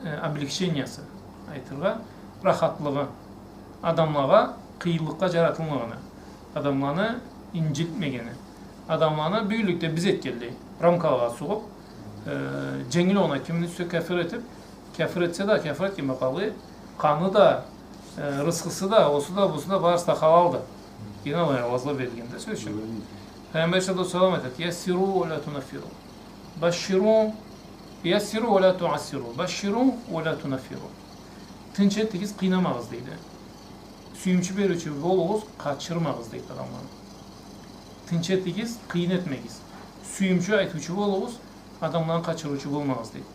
э, облегчениясы, айтыргъа, рахатлыгъы. Адамлагъа къыйынлыкъгъа джаратылмагъаны, адамланы инджилтмегени, адамланы бюгюнлюкде биз этгенлей рамкалагъа сугъуп, э, дженгил огъуна кимни тюшсе кяфыр этип, кяфыр этсе да, кяфыр этген бла къалгъан, къаны да, э, рысхысы да, осу да, бусу да, барысы да халалды. Гене алай ауазла берилгенди, сёз ючюн. Пайгъамбар саллаллаху алейхи ва саллам айтады: «يسروا ولا تعسروا. بشروا، يسروا ولا تعسروا. بشروا ولا تنفروا». Тынч этигиз, къыйнамагъыз, дейди. Сюйюмчю бериучю болугъуз, къачырмагъыз, дейди, адамланы. Тынч этигиз, къыйын этмегиз. Сюйюмчю айтыучу болугъуз, адамланы къачырыучу болмагъыз, дейди.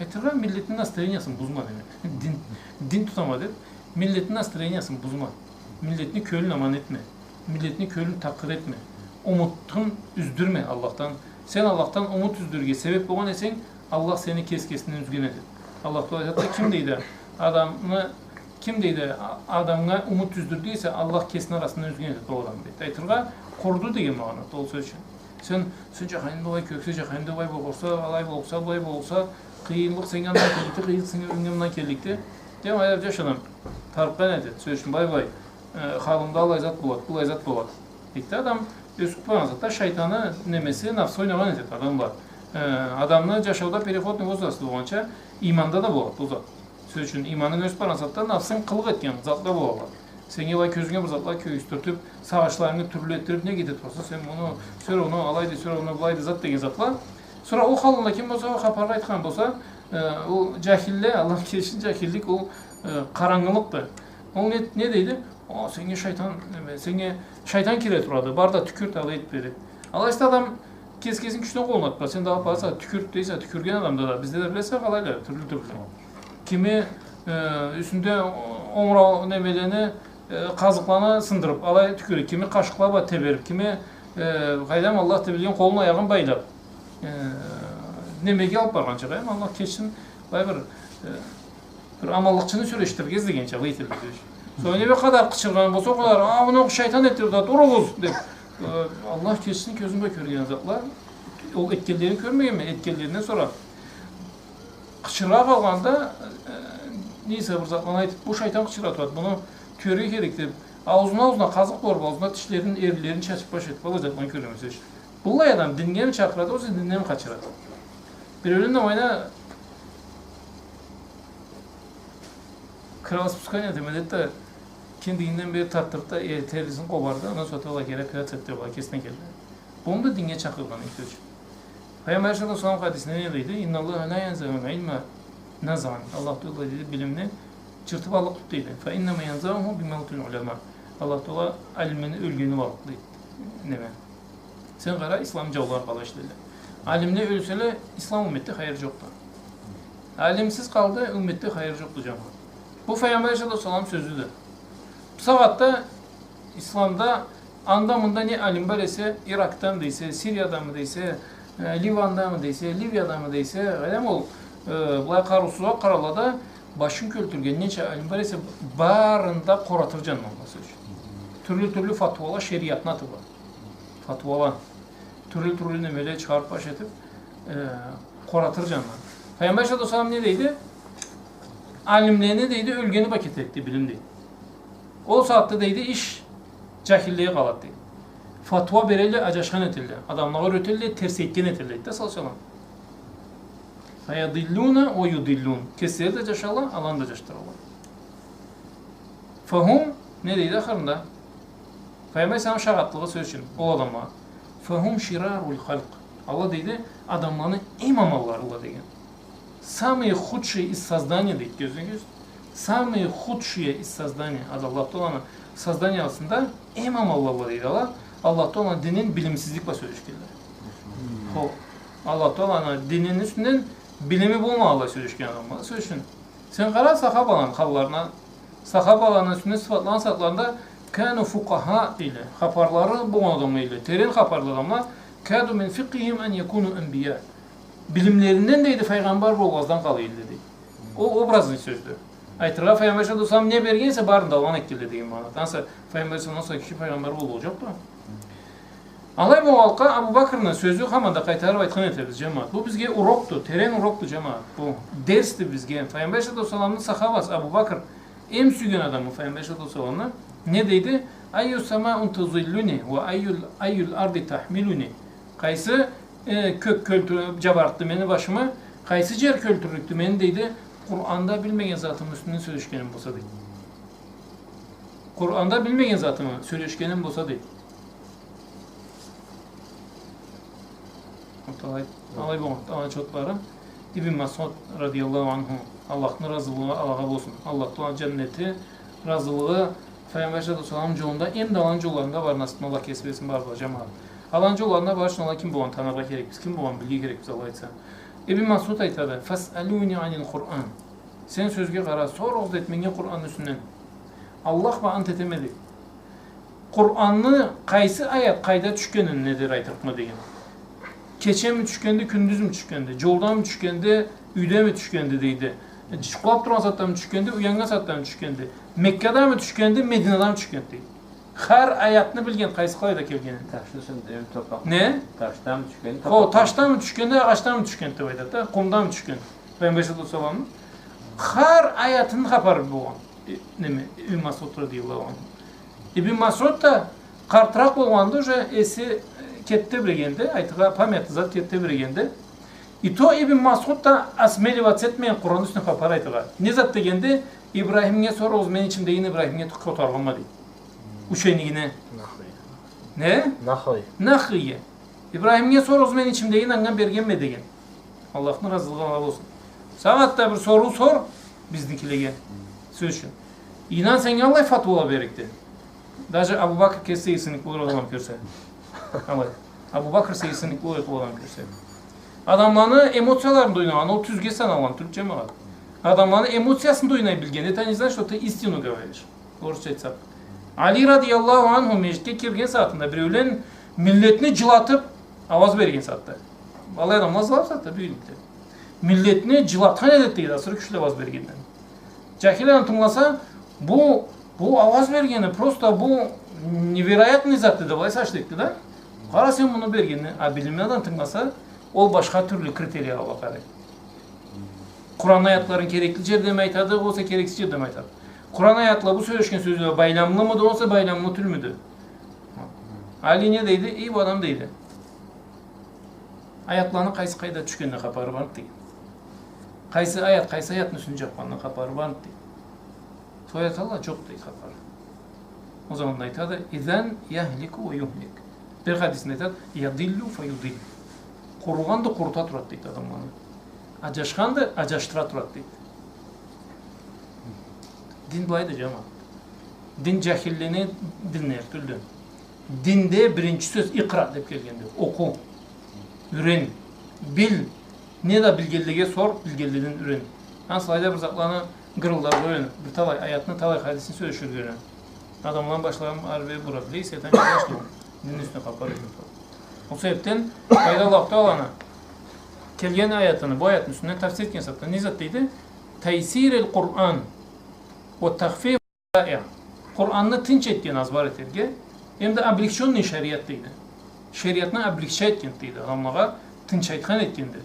Айтыргъа, миллетни настроениясын бузма, деме. Дин, дин тутама деп, миллетни настроениясын бузма. Миллетни кёлюн аман этме. Миллетни кёлюн такъыр этме. Умутун юздюрме Аллахдан. Сен Аллахдан умут юздюрюрге себеп болгъан эсенг, Аллах сени кес-кесинден юзген этеди. Аллах Тагъала айтады, ким дейди, адамны, ким дейди, а-, адамгъа умут юздюрдю эсе, Аллах кесини арасындан юзген этеди ол адамны, дейди. Айтыргъа, къуруду деген магъанада ол сёз ючюн. Сен, сен жаханимде былай кёксе, жаханимде былай болурса, алай болурса, былай болурса, къыйынлыкъ сеннге андан келликди, къыйынлыкъ сеннге, меннге мындан келликди. Дем, айыр жаш адам тарыкъгъан этеди. Сёз ючюн, былай, былай, э, халымда алай зат болады, былай зат болады. Дейди да, адам ёсюп баргъан затда шайтаны немеси, нафсы ойнагъан этеди адам бла. Э, адамны жашауда переходный возраст болгъанча, иманда да болады ол зат. Сёз ючюн, иманынг ёсюп баргъан затда нафсынг къылыкъ этген затла болады. Сеннге былай кёзюнге бир затла кёргюзтюртюп, сагъышларынгы тюрлю этдирип, не этип тураса, сен муну, всё равно алайды, всё равно былайды зат деген затла. Сора ол халында ким болса, ол хапарны айтхан болса, э, ол жахилле, Аллах кечсин, жахиллик ол, э, къарангылыкъды. Ол не, не дейди? О, сеннге шайтан, неме, сеннге шайтан кире турады, бар да тюкюрт, алай этип береди. Алайса адам кес-кесин кючден къолланып тура, сен да алып бараса, тюкюрт дейсе, тюкюрген адамда да, бизде да билесе, къалайла, тюрлю-тюрлю. Кими, э, юсюнде омурау немелени, э, къазыкъланы сындырып, алай тюкюре, кими къашыкъла бла теберип, кими, э, къайдам, Аллах да билген, къолун, аягъын байлап, э, немеге алып баргъанча, къайдам, Аллах кечсин, былай бир, э, бир аманлыкъчыны сёлешдирирге излегенча, алай этелле. Сора не бир къадар къычыргъан болса, ол къадар, а, муну шайтан этдирди, туругъуз, деп. Э, Аллах кечсин, кёзюм бла кёрген затла. Ол этгенлерин кёрмегенме, этгенлеринден сора къычыргъа къалгъанда, э, нейсе бир затланы айтып, бу шайтан къычыра турады, муну тюерге керек деп, аузуна, аузуна къазыкъ болуп, аузуна тишлерин, эринлерин чачып баш этип, алай затланы кёреме, сёз ючюн. Быллай адам диннге ми чакъырады, огъесе динден къачырады? Биреулен да майна кровоспускание деме деди да, киндигинден бери тартдырды да, э, терисин къобарды, андан сора да алай кери операция этди, алай кесине келди. Бу да диннге чакъыргъан, сёз ючюн. Пайгъамбар алейхиссалату уассалам хадисинде не дейди? «Инна Аллаха ла янза'у илма наза'ан». Аллах Тагъала, дейди, билимни чыртып аллыкъ тюлдю, дейди. «Фа иннама янза'уху би мавтил уляма». Аллах Тагъала алимлени ёлгени бла аллыкъ, дейди. Неме? Сен къара, ислам жаулары къалай ишлейле. Алимле ёлселе, ислам умметде хайыр жокъду. Алимсиз къалды, умметде хайыр жокъду, жамагъат. Бу Пайгъамбар алейхиссалату уассалам сёзюдю. Бусагъатда исламда анда-мында не алим бар эсе, Иракдан дейсе, Сириядамы дейсе, э, Ливандамы дейсе, Ливиядамы дейсе, къайдам ол, э, былай къарыусузгъа къаралла да, башын кёлтюрген ненча алим бар эсе, барын да къоратыр жанына, сёз ючюн. Тюрлю-тюрлю фатвала, шериатны аты бла. Фатвала. Тюрлю-тюрлю немеле чыгъарып баш этип, э, къоратыр жанына. Пайгъамбар алейхиссалату уассалам не дейди? Алимлени, дейди, ёлгени бла кетеди, дейди, билим, дейди. Ол сагъатда, дейди, иш жахиллеге къалады, дейди. Фатва берелле, ажашхан этелле, адамлагъа юретелле, терс этген этелле, дейди да, саллаллаху алейхи уа саллам. «Фаядиллуна уа юдиллун». Кеслери да жашалла, аланы да жашдыралла. «Фахум», не дейди ахырында? Пайгъамбар алейхиссалам шагъатлыгъы, сёз ючюн, ол адамлагъа. «Фахум ширарул халкъ». Алла, дейди, адамланы эм аманларыла деген. «Самые худшие из создания», дейди, кёзюне кёз. «Самые худшие из создания». Ада Аллах Тагъаланы созданиясында эм аманларыла, дейди, ала. Аллах Тагъаланы динин билимсизлик бла сёлешгенле. Хо, Аллах Тагъаланы динини юсюнден билими болмагъанлай сёлешген адамла. Сёз ючюн, сен къара сахабаланы халларына, сахабаланы юсюнден сыфатлагъан сагъатларында «кану фукъаха'а» дейле, хапарлары болгъан адамла дейле, терен хапарлы адамла, «каду мин фикъхихим ан якуну анбия». Билимлеринден, дейди, файгъамбар болмаздан къала эдиле, дейди. Ол образный сёздю. Айтыргъа, Файгъамбар саллаллаху алейхи ва саллам не берген эсе, барын да алгъан этгенле деген магъанада. Ансы Файгъамбар саллаллаху алейхи ва саллам, ким Файгъамбар боллукъ жокъду. Алай болгъанлыкъгъа, Абу Бакрны сёзю хаманда къайтарып айтхан этебиз, жамагъат. Бу бизге урокъду, терен урокъду, жамагъат. Бу дерсди бизге. Файгъамбар саллаллаху алейхи ва салламны сахабасы Абу Бакр, эм сюйген адамы Файгъамбар саллаллаху алейхи ва салламны, не дейди? «Айю самаун тузиллуни ва айюл, айюл арди тахмилуни». Къайсы, э, кёк кёлтюрюп жабарыкъды мени башымы, къайсы жер кёлтюрлюкдю мени, дейди, Къуранда билмеген затымы юсюнден сёлешгеним болса, дейди. Къуранда билмеген затымы сёлешгеним болса, дейди. Алай, алай болгъан, алай чотлары. Ибн Масъуд радияллаху анху, Аллахны разылыгъы алагъа болсун. Аллах Тагъаланы жаннети, разылыгъы Файгъамбар саллаллаху алейхи ва салламны жолунда, эм да аланы жолларында бар насыбын Аллах кеси берсин, бар, бар, жамагъат. Аланы жолларында бар ючюн ала ким болгъанын таныргъа керекбиз, ким болгъанын билирге керекбиз, Аллах айтса. Ибн Масъуд айтады: «Фасъалуни анил Къуран». Сен сёзге къара, соругъуз, дейди, меннге Къуранны юсюнден. Аллах бла ант этеме, дейди. Къуранны къайсы аят къайда тюшгенин не дер айтырыкъма деген. Кечеми тюшгенди, кюндюзмю тюшгенди, джолдамы тюшгенди, юйдеми тюшгенди, дейди. Джукълаб тургъан сагъатдамы тюшгенди, уяннган сагъатдамы тюшгенди, Меккадамы тюшгенди, Мединадамы тюшгенди, дейди. Хар аятны билген, къайсы къалайда келгенин. Ташны юсюнде, топуракъ. Не? Ташдамы тюшгенди, хо, топуракъ. Ташдамы тюшгенди, агъачдамы тюшгенди, деп айтады да, къумдамы тюшгенди. Пайгъамбар саллаллаху алейхи ва салламны хар аятыны хапары болгъан. Э, неме, Ибн Масъуд радияллаху анху. Ибн Масъуд да къартыракъ болгъанды, уже эси, э, кетди бир дегенде, айтыргъа, памяты зат кетди бир дегенде. И то Ибн Масъуд да осмеливаться этмеген Къуранны юсюнден хапар айтыргъа. Не зат дегенде, Ибрахимге соругъуз, мен ичимдегин Ибрахимге котаргъанма, дейди. Ученигине. Нахуй. Не? Нахуй. Нахуйге. Ибрахимге соругъуз, мен ичимдегин анга бергенме деген. Аллахны разылыгъы анга болсун. Сагъатда бир соруу сор бизникилеге. Сёз ючюн. Ийнан, сеннге аллай фатвала берикди. Даже Абу Бакр кеси да эсинлик болур адам кёрсе. Алай. Абу Бакр да эсинлик болур адам кёрсе. Адамланы эмоцияларын да ойнагъан, ол тюзге саналгъан тюрк, джамагъат. Адамланы эмоциясын да ойнай билген, это не значит, что ты истину говоришь. Орусча айтсакъ. Али радияллаху анху межгитге кирген сагъатында биреулен миллетни джылатыб ауаз берген сагъатда. Алай адамла зылаб сагъатда бюгюнлюкде. Миллетни джылатхан эди, дейди, асыры кючлю ауаз бергенден. Джахил адам тынгыласа, бу, бу ауаз бергени просто бу невероятный затды деб алай сагъыш этди да. Къара сен муну бергенин, а билимли адам тынгыласа, ол башха тюрлю критериягъа бакъар эди. Къуран аятларын керекли джердеми айтады, огъесе керексиз джердеми айтады. Къуран аятла бу сёлешген сёзле бла байламлымыды, огъесе байламлы тюлмюдю? Али не дейди? Эй, бу адам, дейди, аятланы къайсы къайда тюшгенинден хапары бармыды, дейди. Къайсы аят, къайсы аятны юсюнден джабханыны хапары бармыды, дейди. Сора айталла, джокъ, дейди, хапары. Ол заманда айтады: «Изан яхлику ва юхлик». Бир хадисинде айтады: «Ядиллу фа юдилл». Къуругъанды, къурута турады, дейди, адамланы. Аджашханды, аджашдыра турады, дейди. Дин былайды, джамагъат. Дин джахиллени динлери тюлдю. Динде биринчи сёз «икъра» деб келгенди. Окъу. Юрен. Бил. Не да билгенлеге сор, билгенледен юрен. Ансы алайда бир затланы гырылдаргъа юрен. Бир талай аятны, талай хадисни сёлеширге юрен. Адамланы башларын ары-бери бура биле эсе, айтхан, джашла, динни юсюнден хапар этиб. Ол себебден къайда Аллаху Тааланы келген аятыны, бу аятны юсюнден тафсир этген сагъатда не зат дейди? «Тайсирил Къуран ва тахфиф». Э, Къуранны тынч этген, азбар этерге, эм да облегчённый шариат дейди. Шариатны облегчать этген дейди, адамлагъа тынчайтхан этгенди.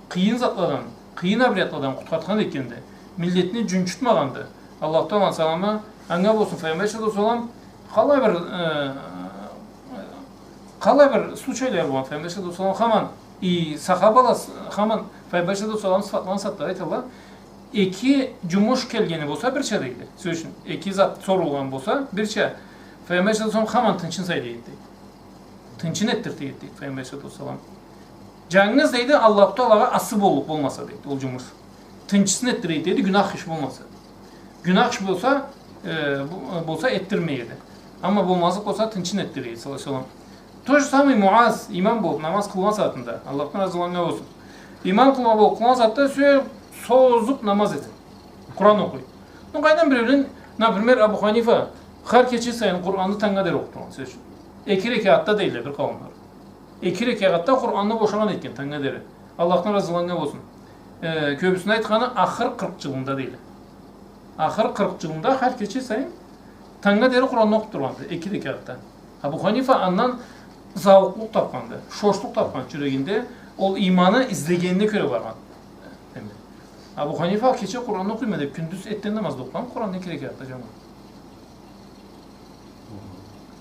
Къыйын затладан, къыйын обрядладан къутхартхан этгенди. Миллетни джунчутмагъанды. Аллаху Тааланы саламы анга болсун, Файгъамбар саллаллаху алейхи ва саллам, къалай бир, э, къалай бир случайлар болгъан, Файгъамбар саллаллаху алейхи ва саллам хаман, и сахабала с-, хаман Файгъамбар саллаллаху алейхи ва саллам сыфатлагъан сагъатда айталла, эки джумуш келгени болса бирча, дейди. Сёз ючюн, эки зат сорулгъан болса бирча, Файгъамбар саллаллаху алейхи ва саллам хаман тынчын сайлай эди, дейди. Тынчын этдирте эди, дейди, Файгъамбар саллаллаху алейхи ва саллам. Джангыз, дейди, Аллаху Таалагъа асы боллукъ болмаса, дейди, ол джумуш. Тынчысын этдире эди, дейди, гюнах иш болмаса. Гюнах иш болса, э, бу-, болса этдирмей эди. Амма болмазлыкъ болса, тынчын этдире эди, саллаллаху алейхи ва саллам. То же самое Муаз, имам болуб, намаз къылгъан сагъатында, Аллахдан разы анга болсун. Имам къылгъан болуб, къылгъан сагъатда сюе созуб намаз эте. Къуран окъуй. Ну, къайдан биреулен, например, Абу Ханифа хар кече сайын Къуранны тангнга дери окъуп тургъан, сёз ючюн. Эки рекагъатда дейле бир къауумла. Эки рекагъатда Къуранны бошагъан этген тангнга дери. Аллахдан разы анга болсун. Э, кёбюсюню айтханы, ахыр къыркъ джылында дейле. Ахыр къыркъ джылында хар кече сайын тангнга дери Къуранны окъуп тургъанды, эки рекагъатда. Абу Ханифа андан зауукълукъ тапханды, шошлукъ тапхан джюрегинде, ол иманы излегенине кёре баргъан. Демек, Абу Ханифа кече Къуранны окъуйма деб, кюндюз эртден намазда окъугъан Къуранны эки рекагъатда, джамагъат.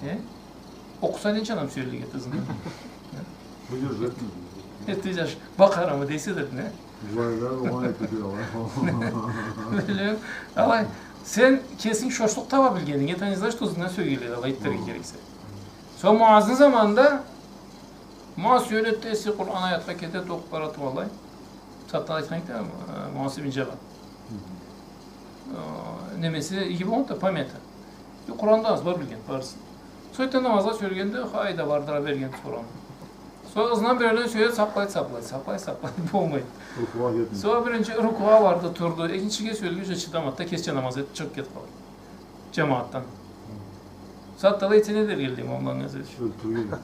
Э? Окъуса, ненча адам сюеллик этеди? Бу джюрюп. Эртде джаш, Бакъарамы дейсе деб, не? Былайда огъай этеди, алай. Билмейме. Алай, сен кесинг шошлукъ таба билгенинге, это не значит, что сеннге сёлешелле, алай этдирирге керексе. Сора Муазны заманында Муаз сюеллик эсе, Къуран аятха кетеди, окъуп барады, алай. Сагъатда айтхан эдик да, э, Муаз ибн Джабал. Э, немеси иги болгъанды, памяти. Э, Къуранны азбар билген, барысын. Сора эртден намазгъа сюелгенде, хайда бардыра бергенди сораны. Сора ызындан биреулен сюйюп, сакълайды, сакълайды, сакълайды, сакълайды, болмайды. Рукугъа кетмейди. Сора биринчи рукугъа барды, турду. Экинчиге сёлюп, уже чыдамады да, кеси джанамаз этип чыгъып кетип къалды. Джамагъатдан. Сагъатда алай этсе, не дерге имамланы сёзю? Ёлтюрген.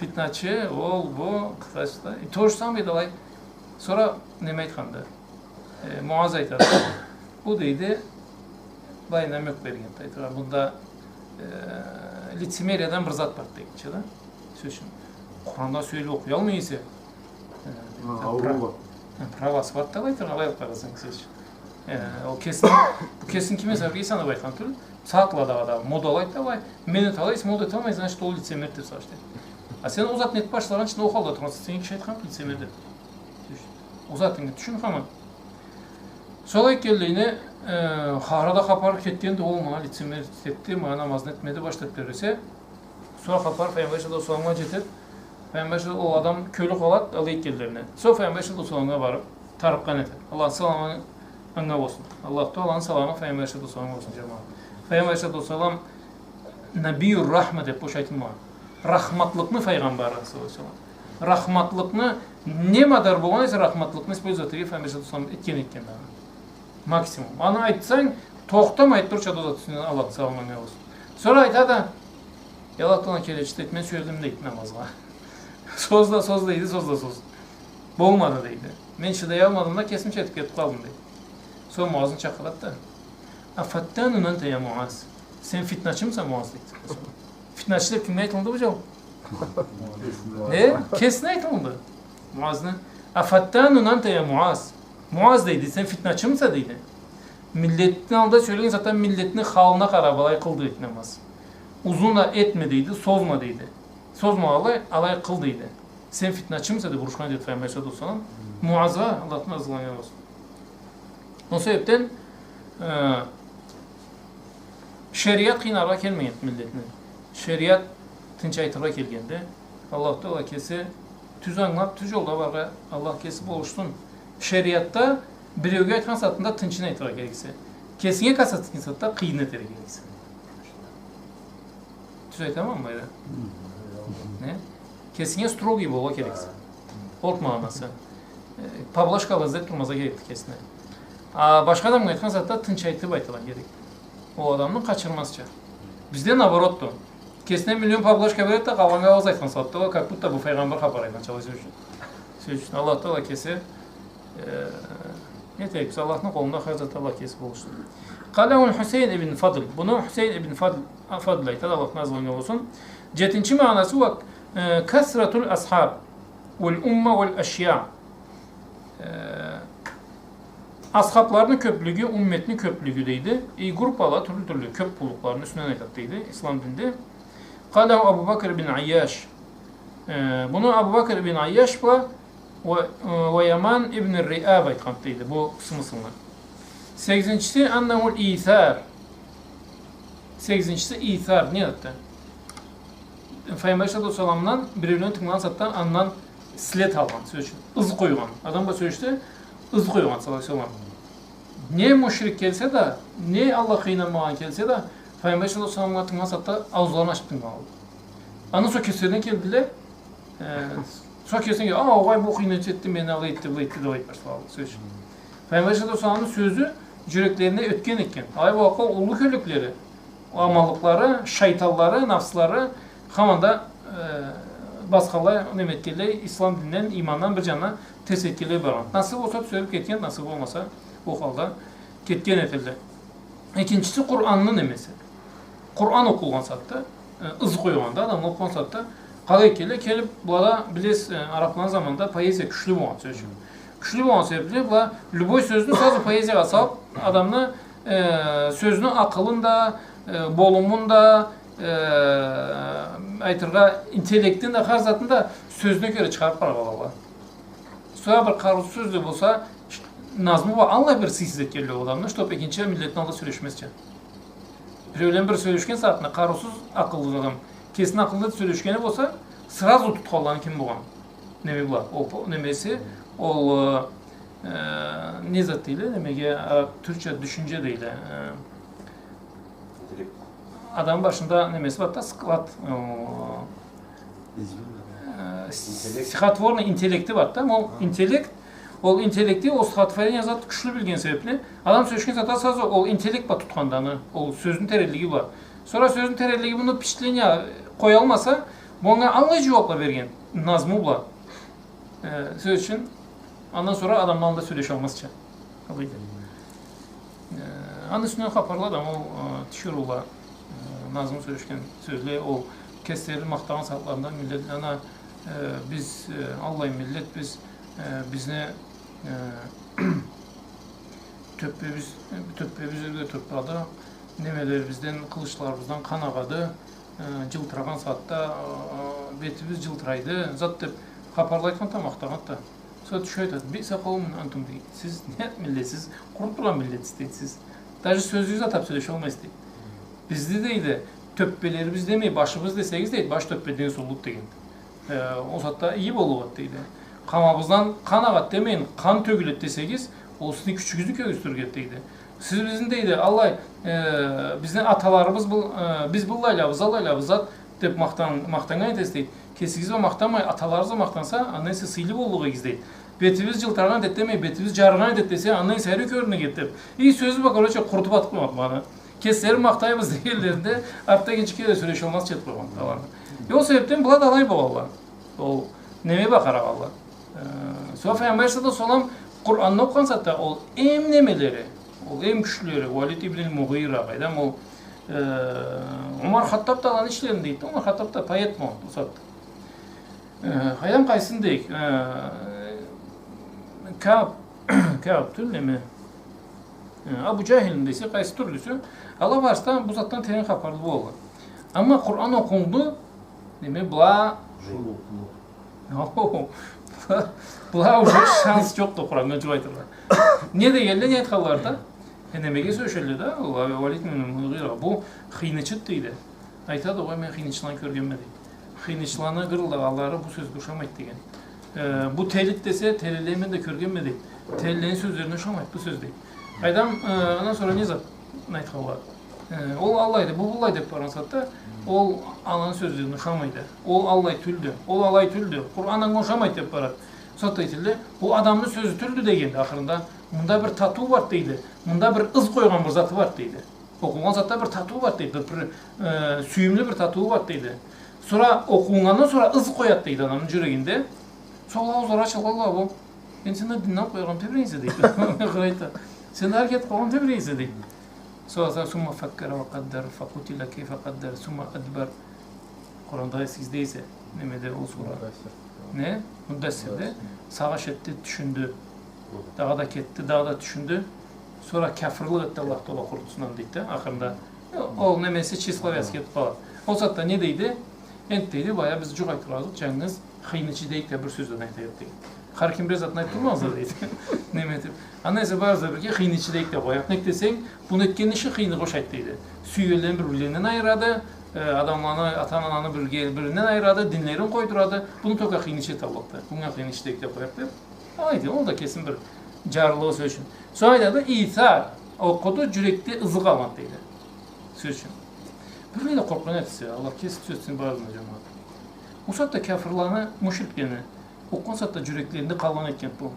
Фитначы, ол, бу, къысачда. И то же самое да алай. Сора неме айтханды? Э, Муаз айтады. Бу, дейди, былай намёк берген, айтыргъа, мында, э, лицемериядан бир зат бар дегенча да. Сёз ючюн, Къуранда сёлешип окъуялмай эсе, э, Ха, прав-, ауругъу бар. Э, правасы бар да, айтыргъа, алай алып къарасанг, сёз ючюн. Э, ол кесин, кесин ким эсе санап айтхан тюл, сагъатда да, да, модалайды да, былай, мени талай эсе мода эталмай, значит, ол лицемер деп сагъыш дейди. А сен ол затны этип башлагъынчы, ол халда тургъанса, сеннге киши айтхан лицемер деп. Ол затынгы тюшюн хаман. Сора алай келгенлейине, э, ары да хапар кетгенди, ол манга лицемер этди, манга намазын этмеди, баш деп тебресе. Сора хапар Файгъамбар саллаллаху алейхи ва салламгъа джетеди. Файгъамбар саллаллаху алейхи ва саллам, ол адам кёлю къалады алай келгенлерине. Сора Файгъамбар саллаллаху алейхи ва салламгъа барып, тарыкъгъан этеди. Аллахны саламы анга болсун. Аллаху Тааланы саламы Файгъамбар саллаллаху алейхи ва салламгъа болсун, джамагъат. Файгъамбар саллаллаху алейхи ва саллам Набиюр Рахма деп бош айтылмагъан. Рахматлыкъны файгъамбары, саллаллаху алейхи ва саллам. Рахматлыкъны, не мадар болгъан эсе, рахматлыкъны использовать этерге Файгъамбар саллаллаху алейхи ва саллам этген, этген дагъы. Максимум. Аны айтсанг, тохтамай айтып тур, ча да ол зат юсюнден, Аллахны саламы анга болсун. Сора айтады: «Я Аллах Тааланы келечиси, — дейди, — мен сюедим, — дейди, — намазгъа. Созду да созду, — дейди, — созду да созду. Болмады, — дейди. — Мен чыдаялмадым да, кесим чыгъып кетип къалдым», — дейди. Сора Муазны чакъырады да: «Афаттанун анта, я Муаз? Сен фитначымыса, Муаз?» — дейди. Фитначы деп кимге айтылынды бу джау? Э? Кесине айтылынды. Муазны. «Афаттанун анта, я Муаз? Муаз, — дейди, — сен фитначымыса?» — дейди. «Миллетни аллында сёлешген сагъатда миллетни халына къарап алай къыл, — дейди, — намаз. Узун да этме, — дейди, — созма, — дейди. — Созма, алай, алай къыл, — дейди. — Сен фитначымыса?» — деп урушхан этеди Файгъамбар саллаллаху алейхи ва саллам Муазгъа, Аллахны разылыгъы болсун. Ол себепден, э, шериат къыйнаргъа келмегенди миллетни. Шериат тынч айтыргъа келгенди. Аллаху Таала кеси тюз ангылап, тюз джолда барыргъа Аллах кеси болушсун. Шериатда биреуге айтхан сагъатында тынчын айтыргъа керексе. Кесинге касатхан сагъатда къыйын этерге керексе. Тюз айтаманмы, былайда? Не? Кесинге строгий болургъа керексе. Ол магъанасы. Э, поблажкала излеп турмазгъа керекди кесине. А башха адамгъа айтхан сагъатда тынч айтып айтыргъа керек. Ол адамны къачырмазча. Бизде наоборотду. Кесине миллион поблажка береди да, къалгъаннга ауз айтхан сагъатда, ол как будто бу файгъамбар хапар айтханча, сёз ючюн. Сёз ючюн. Аллах Таала кеси Э, не этейик, Аллахны къолунда хар зат, Аллах кеси болушсун. Къаляху Хусейн ибн Фадл. Муну Хусейн ибн Фадл, а, Фадл айтады, Аллахны разылыгъы болсун. Джетинчи магъанасы уа, э, касратул асхаб уаль умма уаль ашья. Э, асхабланы кёплюгю, умметни кёплюгю дейди. И группала тюрлю-тюрлю кёп къуллукъланы юсюнден айтады дейди ислам динде. Къаляху Абу Бакр ибн Айяш. Э, муну Абу Бакр ибн Айяш бла Уа, э, уа Яман ибн Риаб айтханды дейди, бу смыслны. Сегизинчиси, аннаху исар. Сегизинчиси исар, не затды? Файгъамбар саллаллаху алейхи ва салламдан биреулен тынгылагъан сагъатда андан след алгъан, сёз ючюн. Ыз къойгъан. Адам бла сёлешсе, ыз къойгъан, саллаллаху алейхи ва саллам. Не мушрик келсе да, не Аллахха ийнанмагъан келсе да, Файгъамбар саллаллаху алейхи ва салламгъа тынгылагъан сагъатда ауузларын ачып тынгылай алды. Андан сонг кеслеринден келдиле, э, сонг кеслеринден келди, «А, огъай, бу къыйын этди, мени алай этди, былай этди», — деп айтып башлады, сёз ючюн. Файгъамбар саллаллаху алейхи ва салламны сёзю джюреклерине ётген экен. Алай бу вакътда уллу кёллюклери, аманлыкълары, шайтанлары, нафслары, хаманда, э, басхалай, неме этгенлей, ислам динден, имандан бир джанына терс этгенлей баргъан. Насыб болса, тюзелиб кетген, насыб болмаса, ол халда кетген этелле. Экинчиси, Къуранны немеси. Къуран окъулгъан сагъатда, э, ыз къойгъанда, адам окъугъан сагъатда, къалай келе, келиб, былада, билесиз, э, арабланы заманында поэзия кючлю болгъан, сёз ючюн. Кючлю болгъан себебли, была любой сёзню сразу поэзиягъа салыб, адамны, э, сёзню акъылын да, э, болумун да, э, айтыргъа, интеллектин да, хар затын да сёзюне кёре чыгъарыб баргъанла. Сора бир къарыусуз сёз да болса, назму бла аллай бир сыйсыз этгенле ол адамны, чтоб экинчи миллетни аллында сёлешмезча. Биреулен бир сёлешген сагъатында, къарыусуз акъыллы адам кесини акъыллы этиб сёлешгени болса, сразу тутханланы ким болгъан? Неме бла, ол по-, немеси, ол, э, не зат дейле, немеге, а, тюркча тюшюнче дейле, э, Адам башында немеси бар да, склад, о, э, с-, Интеллект. Стихотворный интеллекти бар да, ол интеллект, ол интеллекти, ол стихотворение зат кючлю билген себепли, адам сёлешген сагъатда сразу ол интеллект бла тутханды аны, ол сёзню теренлиги бла. Сора сёзню теренлиги муну впечатление къоялмаса, бу анга аллай джууабла берген, назму бла. Э, сёз ючюн, андан сора адамла анда сёлешалмазча. Алайды. Э, аны юсюнден хапарла да, ол, э, тиширыула, э, назму сёлешген сёзле, ол кеслерин махтагъан сагъатларында миллет, ана, э, биз, э, аллай миллетбиз, э, бизни, э, тёппебиз, э, тёппебиз ёрге тыртылады, немелерибизден, къылычларыбыздан къан агъады, э, джылтырагъан сагъатда, э, бетибиз джылтырайды, зат деб хапарла айтханды да, махтагъанды да. Сора тюшюб айтады, «Биъса къаумун антум», дейди. «Сиз не миллетсиз, къуру тургъан миллетсиз», дейди, «сиз. Даже сёзюгюз атаб сёлешалмайсыз», дейди. «Бизни», дейди, «тёппелерибиз демей, башыбыз десегиз», дейди, «баш тёппеден суллуду», деген. Э, ол сагъатда иги боллукъ эди, дейди. «Къамабыздан къан агъады демейин, къан тёгюледи десегиз, ол сизни кючюгюзню кёргюзтюрюк эди», дейди. «Сиз бизни», дейди, «аллай, э, бизни аталарыбыз бу-, э, биз быллайлабыз, аллайлабыз зат деб махтан-, махтаннган этесиз», дейди. «Кесигиз бла махтанмай, аталарыгъыз бла махтанса, андан эсе сыйлы боллукъ эдигиз», дейди. «Бетибиз джылтырагъан эди демей, бетибиз джарыгъан эди десе, андан эсе ариу кёрюнюрюк эди», деб. И сёзю бла, короче, къурутуб атыб къойгъанды. Кеслерин махтайбыз дегенлеринде, артда кеси да сёлешалмаз этиб къойгъанды аланы. Ол себебден была да алай болгъанла. Ол неме бла къарагъанла. Э, сора Файгъамбар саллаллаху алейхи ва саллам Къуранны окъугъан сагъатда ол эм немелери, ол эм кючлюлери, Валид ибн аль-Мугъира, къайдам ол, э, Умар Хаттаб да аланы ичлеринде эди. Умар Хаттаб да поэт болгъан ол сагъатда. Э, къайдам, къайсын дейик, э, Кааб, Кааб тюл, неме, э, Абу Джахилни десе, къайсы тюрлюсю, ала барысы да бу затдан терен хапарлы болгъан. Амма Къуран окъулду, неме, была Шулукъну. О, была уже шанс джокъду Къураннга джукъ айтыргъа. Не дегенле, не айтханла да? Э, немеге сёлешелле да, ол Валид ибн Мугъира, бу хыйнычыды, дейди. Айтады, огъай, мен хыйнычыланы кёргенме, дейди. Хыйнычыланы гырылдагъанлары бу сёзге ушамайды, деген. Э, бу телиди десе, телилени мен да кёргенме, дейди. Телилени сёзлерине ушамайды бу сёз, дейди. Къайдам, э, андан сора не зат айтханла? Э, ол аллайды, бу быллай деб баргъан сагъатда, ол аланы сёзлерине ушамайды. Ол аллай тюлдю, ол алай тюлдю, Къуран анга ушамайды деб барады. Сора айталла, бу адамны сёзю тюлдю дегенди ахырында. Мында бир татыуу барды, дейди. Мында бир ыз къойгъан бир заты барды, дейди. Окъугъан сагъатда бир татыуу барды, дейди. Бир, бир, э, сюйюмлю бир татыуу барды, дейди. Сора окъугъандан сора ыз къояды, дейди, адамны джюрегинде. Сора ол аузлары ачылгъанлай бу. Энди сен да динден къояргъамы тебрейсе, дейди. Къарайды. Сен да херекет къойгъамы тебрейсе, дейди. Сора, сора, «Сумма факкара ва къаддар, факъутила кайфа къаддар, сумма адбар». Къуранда эсигизде эсе, немеде ол сура. Муддассир. Не? Муддассирде. Муддассир. Сагъыш этди, тюшюндю. Хы. Дагъыда кетди, дагъыда тюшюндю. Сора кяфырлыкъ этди, Аллах Тагъала къурутсун аны, дейди да, ахырында. Ол немеси тщеславиеси кетиб къалады. Ол сагъатда не дейди? Энди, дейди, бая биз джукъ айтыргъа азыкъ, джангыз хыйнычы дейик да бир сёз да айтайыкъ, дейди. Хар ким бир затны айтыб турмазды, дейди. Неме этиб. Андан эсе барыбыз да бирге хыйнычы дейик да къояйыкъ. Нек десенг, буну этген иши хыйнычы ушайды, дейди. Сюйгенлерин бир-бирлеринден айырады, э, адамланы, ата-ананы бир-биринден айырады, динлерин къойдурады. Буну только хыйнычы эте алады. Бунга хыйнычы дейик да къояйыкъ, деб. Алайды, ол да кесини бир джарлылыгъы, сёз ючюн. Сора айтады, исар, окъуду, джюрекде ызы къалмады, дейди. Сёз ючюн. Бир да къоркъгъан этсе, Аллах кеси тюзетсин барыбызны да, джамагъат. Ол сагъатда кяфырланы, мушриклени, окъугъан сагъатда джюреклеринде къалгъан этген бу.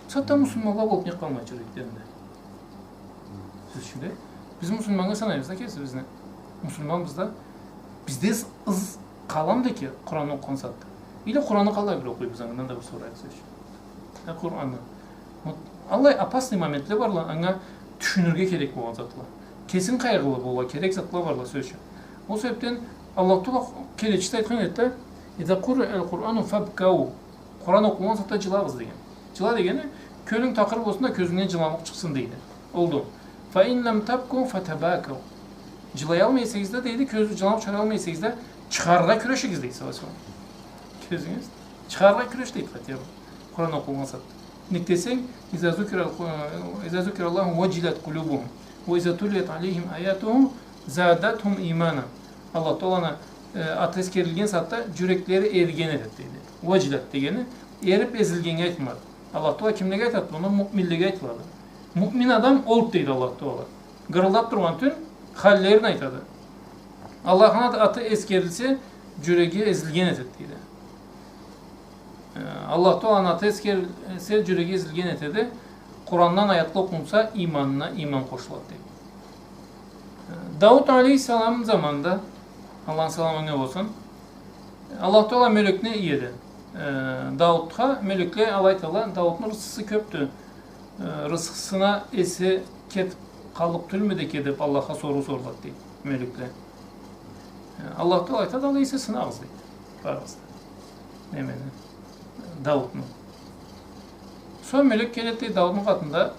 Сагъатда муслиманла болуб не къалмайды джюреклеринде? Сёз ючюн да, биз муслиманнга санайбыз да кесибизни. Муслиманбыз да, бизде ыз, ыз къаламыды экен Къуранны окъугъан сагъатда? Или Къуранны къалай бир окъуйбуз, андан да бир сорайыкъ, сёз ючюн. Э, Къуранны. Вот, аллай опасный моментле барла, анга тюшюнюрге керек болгъан затла. Кесинг къайгъылы болургъа керек затла барла, сёз ючюн. Ол себебден Аллах Тагъала келечиси айтхан эди да, «Иза къуриа аль-Къурану фабкау». Къуран окъулгъан сагъатда джылагъыз деген. Джыла дегени, кёлюнг такъыр болсун да, кёзюнгден джыламукъ чыкъсын, дейди. Олду. «Фа ин лам табку фатабакау». Джылаялмай эсегиз да, дейди, кёз джыламукъ чыгъаралмай эсегиз да, чыгъарыргъа кюрешигиз, дейди, саллаллаху алейхи ва саллам. Кёзюгюз. Чыгъарыргъа кюреш, дейди, хотя бы. Къуран окъулгъан сагъатда. Нек десенг, «Иза зукира аль-, иза зукира Аллаху ваджилат къулюбухум. Ва иза тулият алейхим аятуху задатхум имана». Аллах Тагъаланы, э, аты эсгерилген сагъатда джюреклери эриген этеди, дейди. Ваджилат дегени эриб эзилгеннге айтылады. Аллах Тагъала кимлеге айтады? Муну муъминлеге айтылады. Муъмин адам олду, дейди Аллах Тагъала. Гырылдаб тургъан тюл, халлерин айтады. Аллахны аты, аты эсгерилсе, джюреги эзилген этеди, дейди. Аллах Тааланы аты эсгерилсе, джюреги эзилген этеди. Къурандан аятла окъулса, иманына иман къошулады, дейди. Дауд алейхиссалам заманында, Аллахны саламы анга болсун, Аллах Таала мёлекни иеди. Э, Даудха мёлекле алай айталла, Даудну рысхысы кёпдю. Э, рысхысына эсе кетип къаллыкъ тюлмюдю экен деп Аллахха соруу сорулады, дейди, мёлекле. Э, Аллах Таала айтады, алай эсе сынагъыз, дейди. Барыгъыз да. Немени? Даудну. Сора мёлек келеди, дейди, Даудну къатында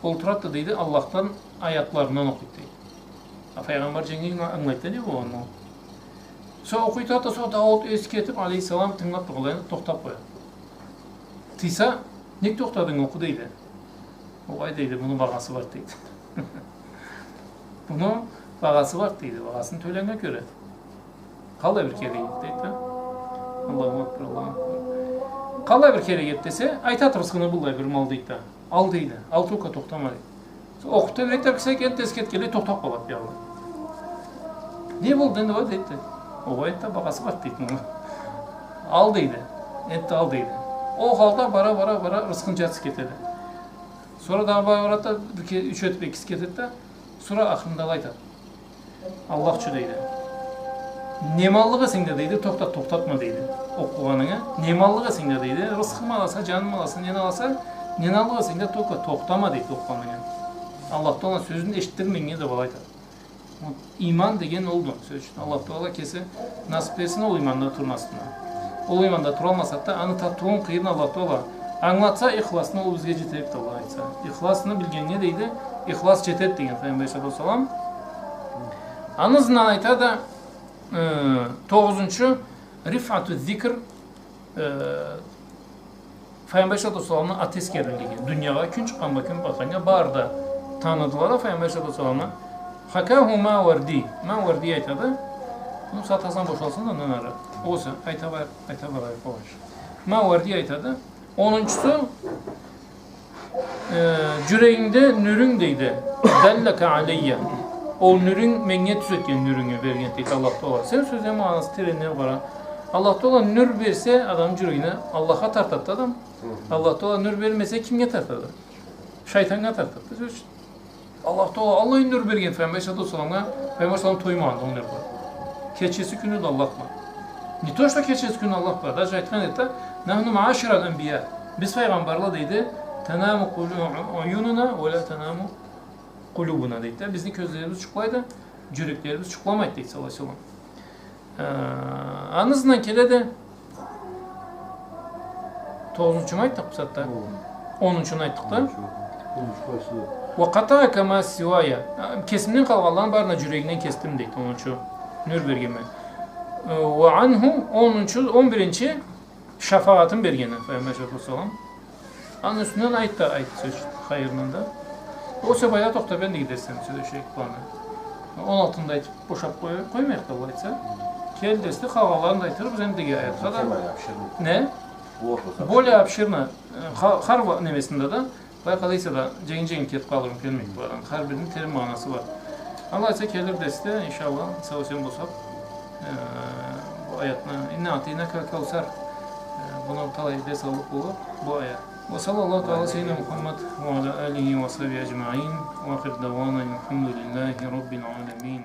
олтурады да, дейди, Аллахдан аятларындан окъуйду, дейди. А файгъамбар джангы ангылайды да не болгъанын. Сора окъуй турады да, сора Дауд эси кетип, алейхиссалам, тынгылап тургъанлай тохтап къояды. Тыйса, нек тохтадынг, окъу, дейди. Огъай, дейди, муну багъасы бар, дейди. Муну багъасы бар, дейди, багъасын тёленнге кёре. Къаллай бир кере эди, дейди да. Аллаху акбар, Аллаху акбар. Къаллай бир кере эди десе, айтады, рысхыны быллай бир мал, дейди да. Ал, дейди, ал, только тохтама, дейди. Окъуп тебрек тебресе, энтда эси кетгенлей тохтап къалады биягъы. Не болду энди, уа, дейди. Огъай, энтда багъасы бар, дейди, муну. Ал, дейди. Энтда ал, дейди. Ол халда бара, бара, бара, рысхыны джартысы кетеди. Сора дагъы бара, бара да, бир ке-, юч этип экиси кетеди да, сора ахырында алай айтады. Аллах ючюн, дейди. Не маллыкъ эсенг да, дейди, тохта, тохтатма, дейди. Окъугъанынгы. Не маллыкъ эсенг да, дейди. Рысхымы аласа, джанымы аласа, нени аласа, не маллыкъ эсенг да, только тохтама, дейди, окъугъанынгы. Аллах Тааланы сёзюн эшитдирмейиннге деп алай айтады. Вот, иман деген олду, сёз ючюн. Аллах Таала кеси насып этсин ол иманда турмазгъа. Ол иманда туралмасакъ да, аны татыуун, къыйырын Аллах Таала ангылатса, ихласны ол бизге джетер эди, Аллах айтса. Ихласны билгеннге, дейди, ихлас джетеди деген Файгъамбар алейхиссалату уассалам. Аны ызындан айтады, э, тогъузунчу, рифату зикр, э, Файгъамбар алейхиссалату уассаламны аты эсгерилгени. Дуниягъа кюн чыкъгъан бла кюн батханнга бары да таныдыла да Файгъамбар алейхиссалату уассаламны. Хакаху Мауарди. Мауарди айтады. Бу сагъат азан бошалсын да, андан ары. Огъесе, айта бар-, айта барайыкъ, къош. Мауарди айтады. Онунчусу, э, джюрегингде нюрюнг, дейди. Даллака алейя. Ол нюрюнг, меннге тюзетген нюрюнгю берген, дейди Аллах Таала. Сен сёзлени магъанасы теренлерине къара. Аллах Таала нюр берсе адамны джюрегине, Аллахха тартады да адам. Аллах Таала нюр бермесе, кимге тартады? Шайтаннга тартады да, сёз ючюн. Аллах Таала аллай нюр берген Файгъамбар алейхиссалату уассаламгъа, Файгъамбар алейхиссалам тоймагъанды ол нюрге. Кечеси, кюню да Аллах бла. Не то что кечеси, кюню Аллах бла, даже айтхан эди да, «Нахну маашираль анбия». Биз файгъамбарла, дейди, «танаму къулу-, уюнуна уа ля танаму къулюбуна», дейди да. Бизни кёзлерибиз джукълайды, джюреклерибиз джукъламайды, дейди, саллаллаху алейхи ва саллам. Э, аны ызындан келеди. Тогъузунчуму айтдыкъ бусагъатда? О. Онунчуну айтдыкъ да. Онунчу. Онунчу къайсы? «Ва къатаъа ма сивая». Э, кесимден къалгъанланы барын да джюрегинден кесдим, дейди, онунчу. Нюр бергенме. Э, «ва анху», онунчу, он биринчи, шафагъатын бергени Файгъамбар алейхиссалату уассалам. Аны юсюнден айт да, айт сёз, хайырындан да. Огъесе былайда тохтап, энди дерсни сёлешейик, планы. Он алтыны да айтып бошап къой-, къоймайыкъ да, алай айтса. Келир дерсде къалгъанларын да айтырбыз, энди аятха да. Тема обширный. Не? Более обширно. Э, ха-, хар ва-, немесинде да. Былай къалса да, дженгил-дженгил кетип къалырым келмейди былайдан. Хар бирини терен магъанасы бар. Аллах айтса, келир дерсде, иншаллах, сау-эсен болсакъ, э, бу аятны, «Инна аътайнакаль каусар», э, муну талай дерс аллыкъ болур бу аят. Ва саллаллаху таъала ала саййидина Мухаммад ва ала алихи ва сахбихи аджмаин. Ва ахиру даъвана аниль хамдулиллахи раббиль аламин.